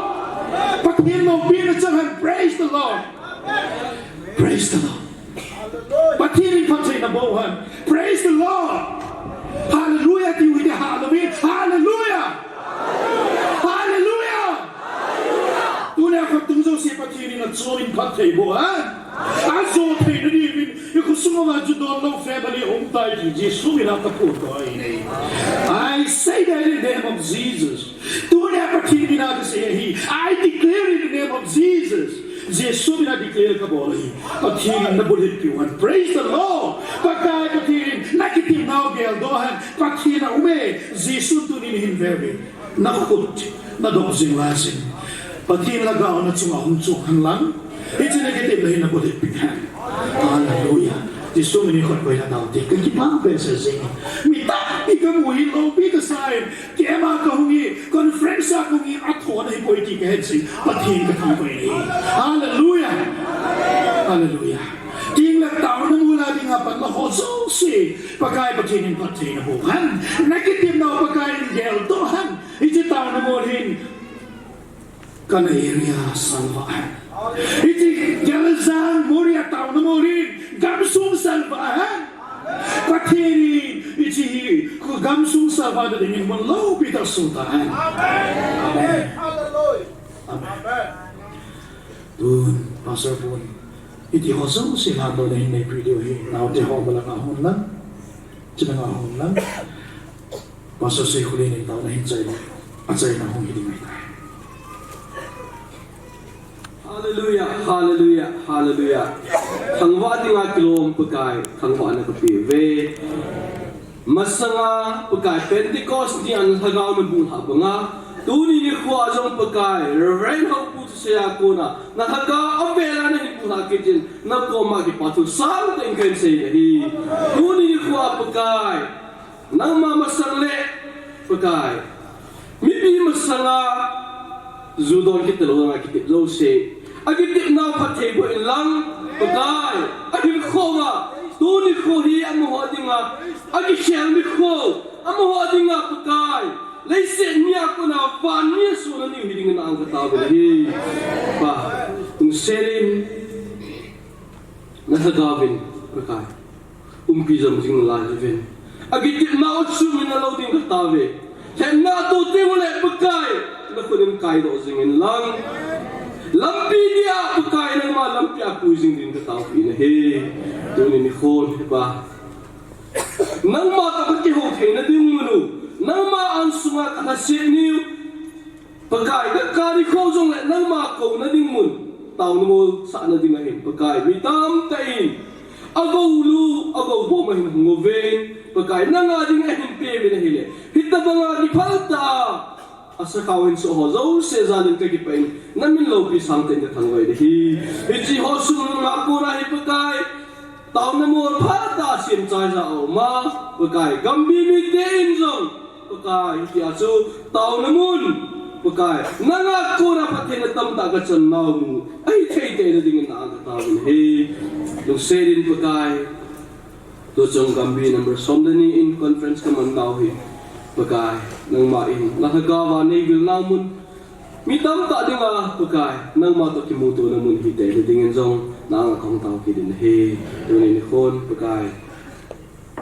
Pathen loupina chang hen. Praise the Lord. Praise the Lord. Pathen in phattheina boh hen. Praise the Lord. Hallelujah. Tiu hite hallelujah. Hallelujah. Hallelujah. Tunia khat tung jouse Pathen in achom in phatthei boh hen. Ajo theina diuvin. I khosung uva ju don lou family hung tai ti Jesu mina kaphondoh ahi. I say that in the name of Jesus. Tunia Pathen mina kasei ahi. I declare in the name of Jesus. Jesu mina declare kabol ahi. Pathen in na bulhit piu hen. Praise the Lord. Pakai Pathen in na kitepnau geldoh hen. Pathen aume. Jesu tunin hin veve. Na khut, na dong jing laiyin. Pathen lhagao na chunga hung chon hen lang. Hiche na kitepna hi na bulhit pi hen. Hallelujah. Jesu minin khut koi na dau te. Ka kipah behseh jing. Mi tampi kamu hi loupi kasa in. Keima kahung hi, conference a kahung hi, athona hipoi ti kahet jing. Pathen kathangvah in ahi. Hallelujah. Hallelujah. Teng le taona mol a dinga pan la ho jouse. Pakai Pathen in phattheina boh hen. Na kitepnau Pakai in geldoh hen. Hiche taona mol hin. Kana area salvah hen. Hiche Geljang Moria taona mol hin. Gamsung salvah hen. Pathen in hiche hi gamsung salvah na dingin mun loupi tah soh tahen. Amen. Amen. Amen. Tun, Pastor Pun. Hiti ho jouse lhan dohna hin neipi diu ahi. Naote ho malanga hung lang. Chilanga hung lang. Pastor Seikhulin in taona hin chai le. Achaina hung hi ding ahitai. Hallelujah, hallelujah, hallelujah. Thangvah dinga kilom Pakai, thangvahna kapeuve. Masanga Pakai Pentecost ni a na lhagao nabulhah banga. Tuni nikhoa jong Pakai, Reverend Haopu Thusei a kona, na lhagao avel a nahin bulhah kit in, nakoma kipathu sangtah in kahin sei ahi. Tuni nikhoa Pakai, nangma masang le, Pakai. Mipi masanga, ju don kit talou danga kitep jouse. Akitepnau phatthei boh in lang, Pakai. Ahinkho a, tuni kho hi amaho dinga, akikhel nikho, amaho dinga, Pakai. Leiset mi a kona van mi a suna niu hi dingin na-ang kataovin ahi. Pa, lungset in, na lhagaovin, Pakai. Umpi jom jing nalai uvin. Akitepnau achumin nalou ding kataove. Lhepna atoh teng ule Pakai. Nakhut in kaidoh jingin lang. Lampi dia Pakai nangma lampi a pui jing ding kataopeh in ahi. Tuni nikhon hi Pa. Nangma toh kakihou theina ding mun u. Nangma angsunga kalhaset niu. Pakai, kakap nikho jongle nangma kouna ding mun, taona molsahna ding ahin, Pakai, mi tamtah in, agou lu, agou bom ahin hung uvin, Pakai, nanga ding ahin peuvin ahile, hitobanga kiphal tah a, asakhao hinso ho jouse jalin kakipah in, namin loupi sangtah in kathangvah in ahi. Hiche ho sung a kona hi, Pakai, taona mol phatah a semchai ja aum a, Pakai, Gambih mite in jong, Pakai, hitia chu, taona mun, Pakai, nanga kona phattheina tamtah kachan nau mu, ahithei teina dingin na-ang kataovin ahi. Lungset in Pakai, tuchung Gambih number som le ni in conference kaman nau hi, Pakai, nangma in, na lhagaova neivil nau mun, mi tamtah dinga, Pakai, nangma toh kimutona mun hiteina dingin jong, na-anga kahung tao kit in ahi. Tuni nikhon, Pakai,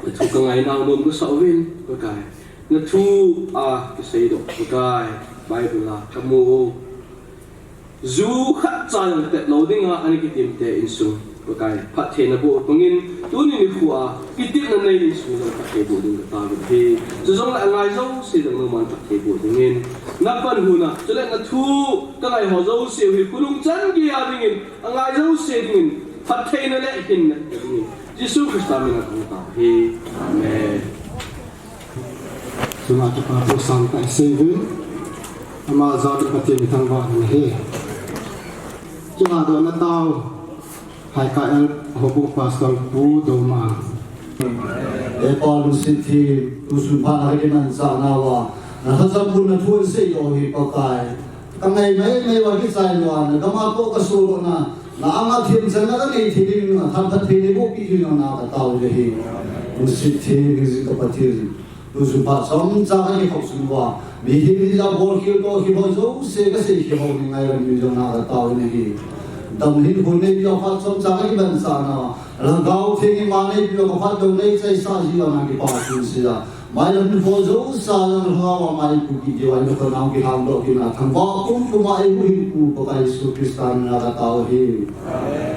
nathu kangainau nom kasah uvin, Pakai. Nathu a kiseidoh, Pakai, Bible a kamu u. Ju khatcha jong tetlou dinga ana kitemte insung. Pakai, phattheina boh pangin, tuni nikho a, kitepna nei insung jong phatthei boh ding kataovin ahi. Chujongle angai jouse jong nangman phatthei boh dingin, napanhuna, chule nathu kangai ho jouse hi khonung chan geiya dingin, angai jouse dingin, phattheina le hinna dingin, Jesu Christa mina kangtao ahi. Amen. Chunga kipa thu sangtah isei uvin, ama jal in Pathen ithangvah u ahi. Chunga dona tao, Phaikai L Houbung Pastor Pu Doma. He Pa lungset them, tusun phat a kimanchah nauva, nalhachapna thu isei u hi Pakai. Kangai maimai uva kichai lou a, nagam a toh kasodohna, na anga themchanna kanei thei ding, na thangphatthei neiboh peh ding nangma katao ahi. Lungset them, jing ka Pathen. Tusun phat chomcha kakikhop sung uva, mihem hija bolkhel toh kiho jouse kasei kiho ding ngailam ding jong nangma katao ahi. Damna hinkho neipiu phat chomcha kakimanchah nauva, Lhagao Theng in ima neipiu kaphat jong neichaisah jiu vang kipathu seiya. Mailam hinkho jouse a jong Lhagao a mai puipi diu vin, nakhut nau kihangdoh kit na thangvah pumpum a eihuhhingpu Pakai Jesu Christa mina katao ahi.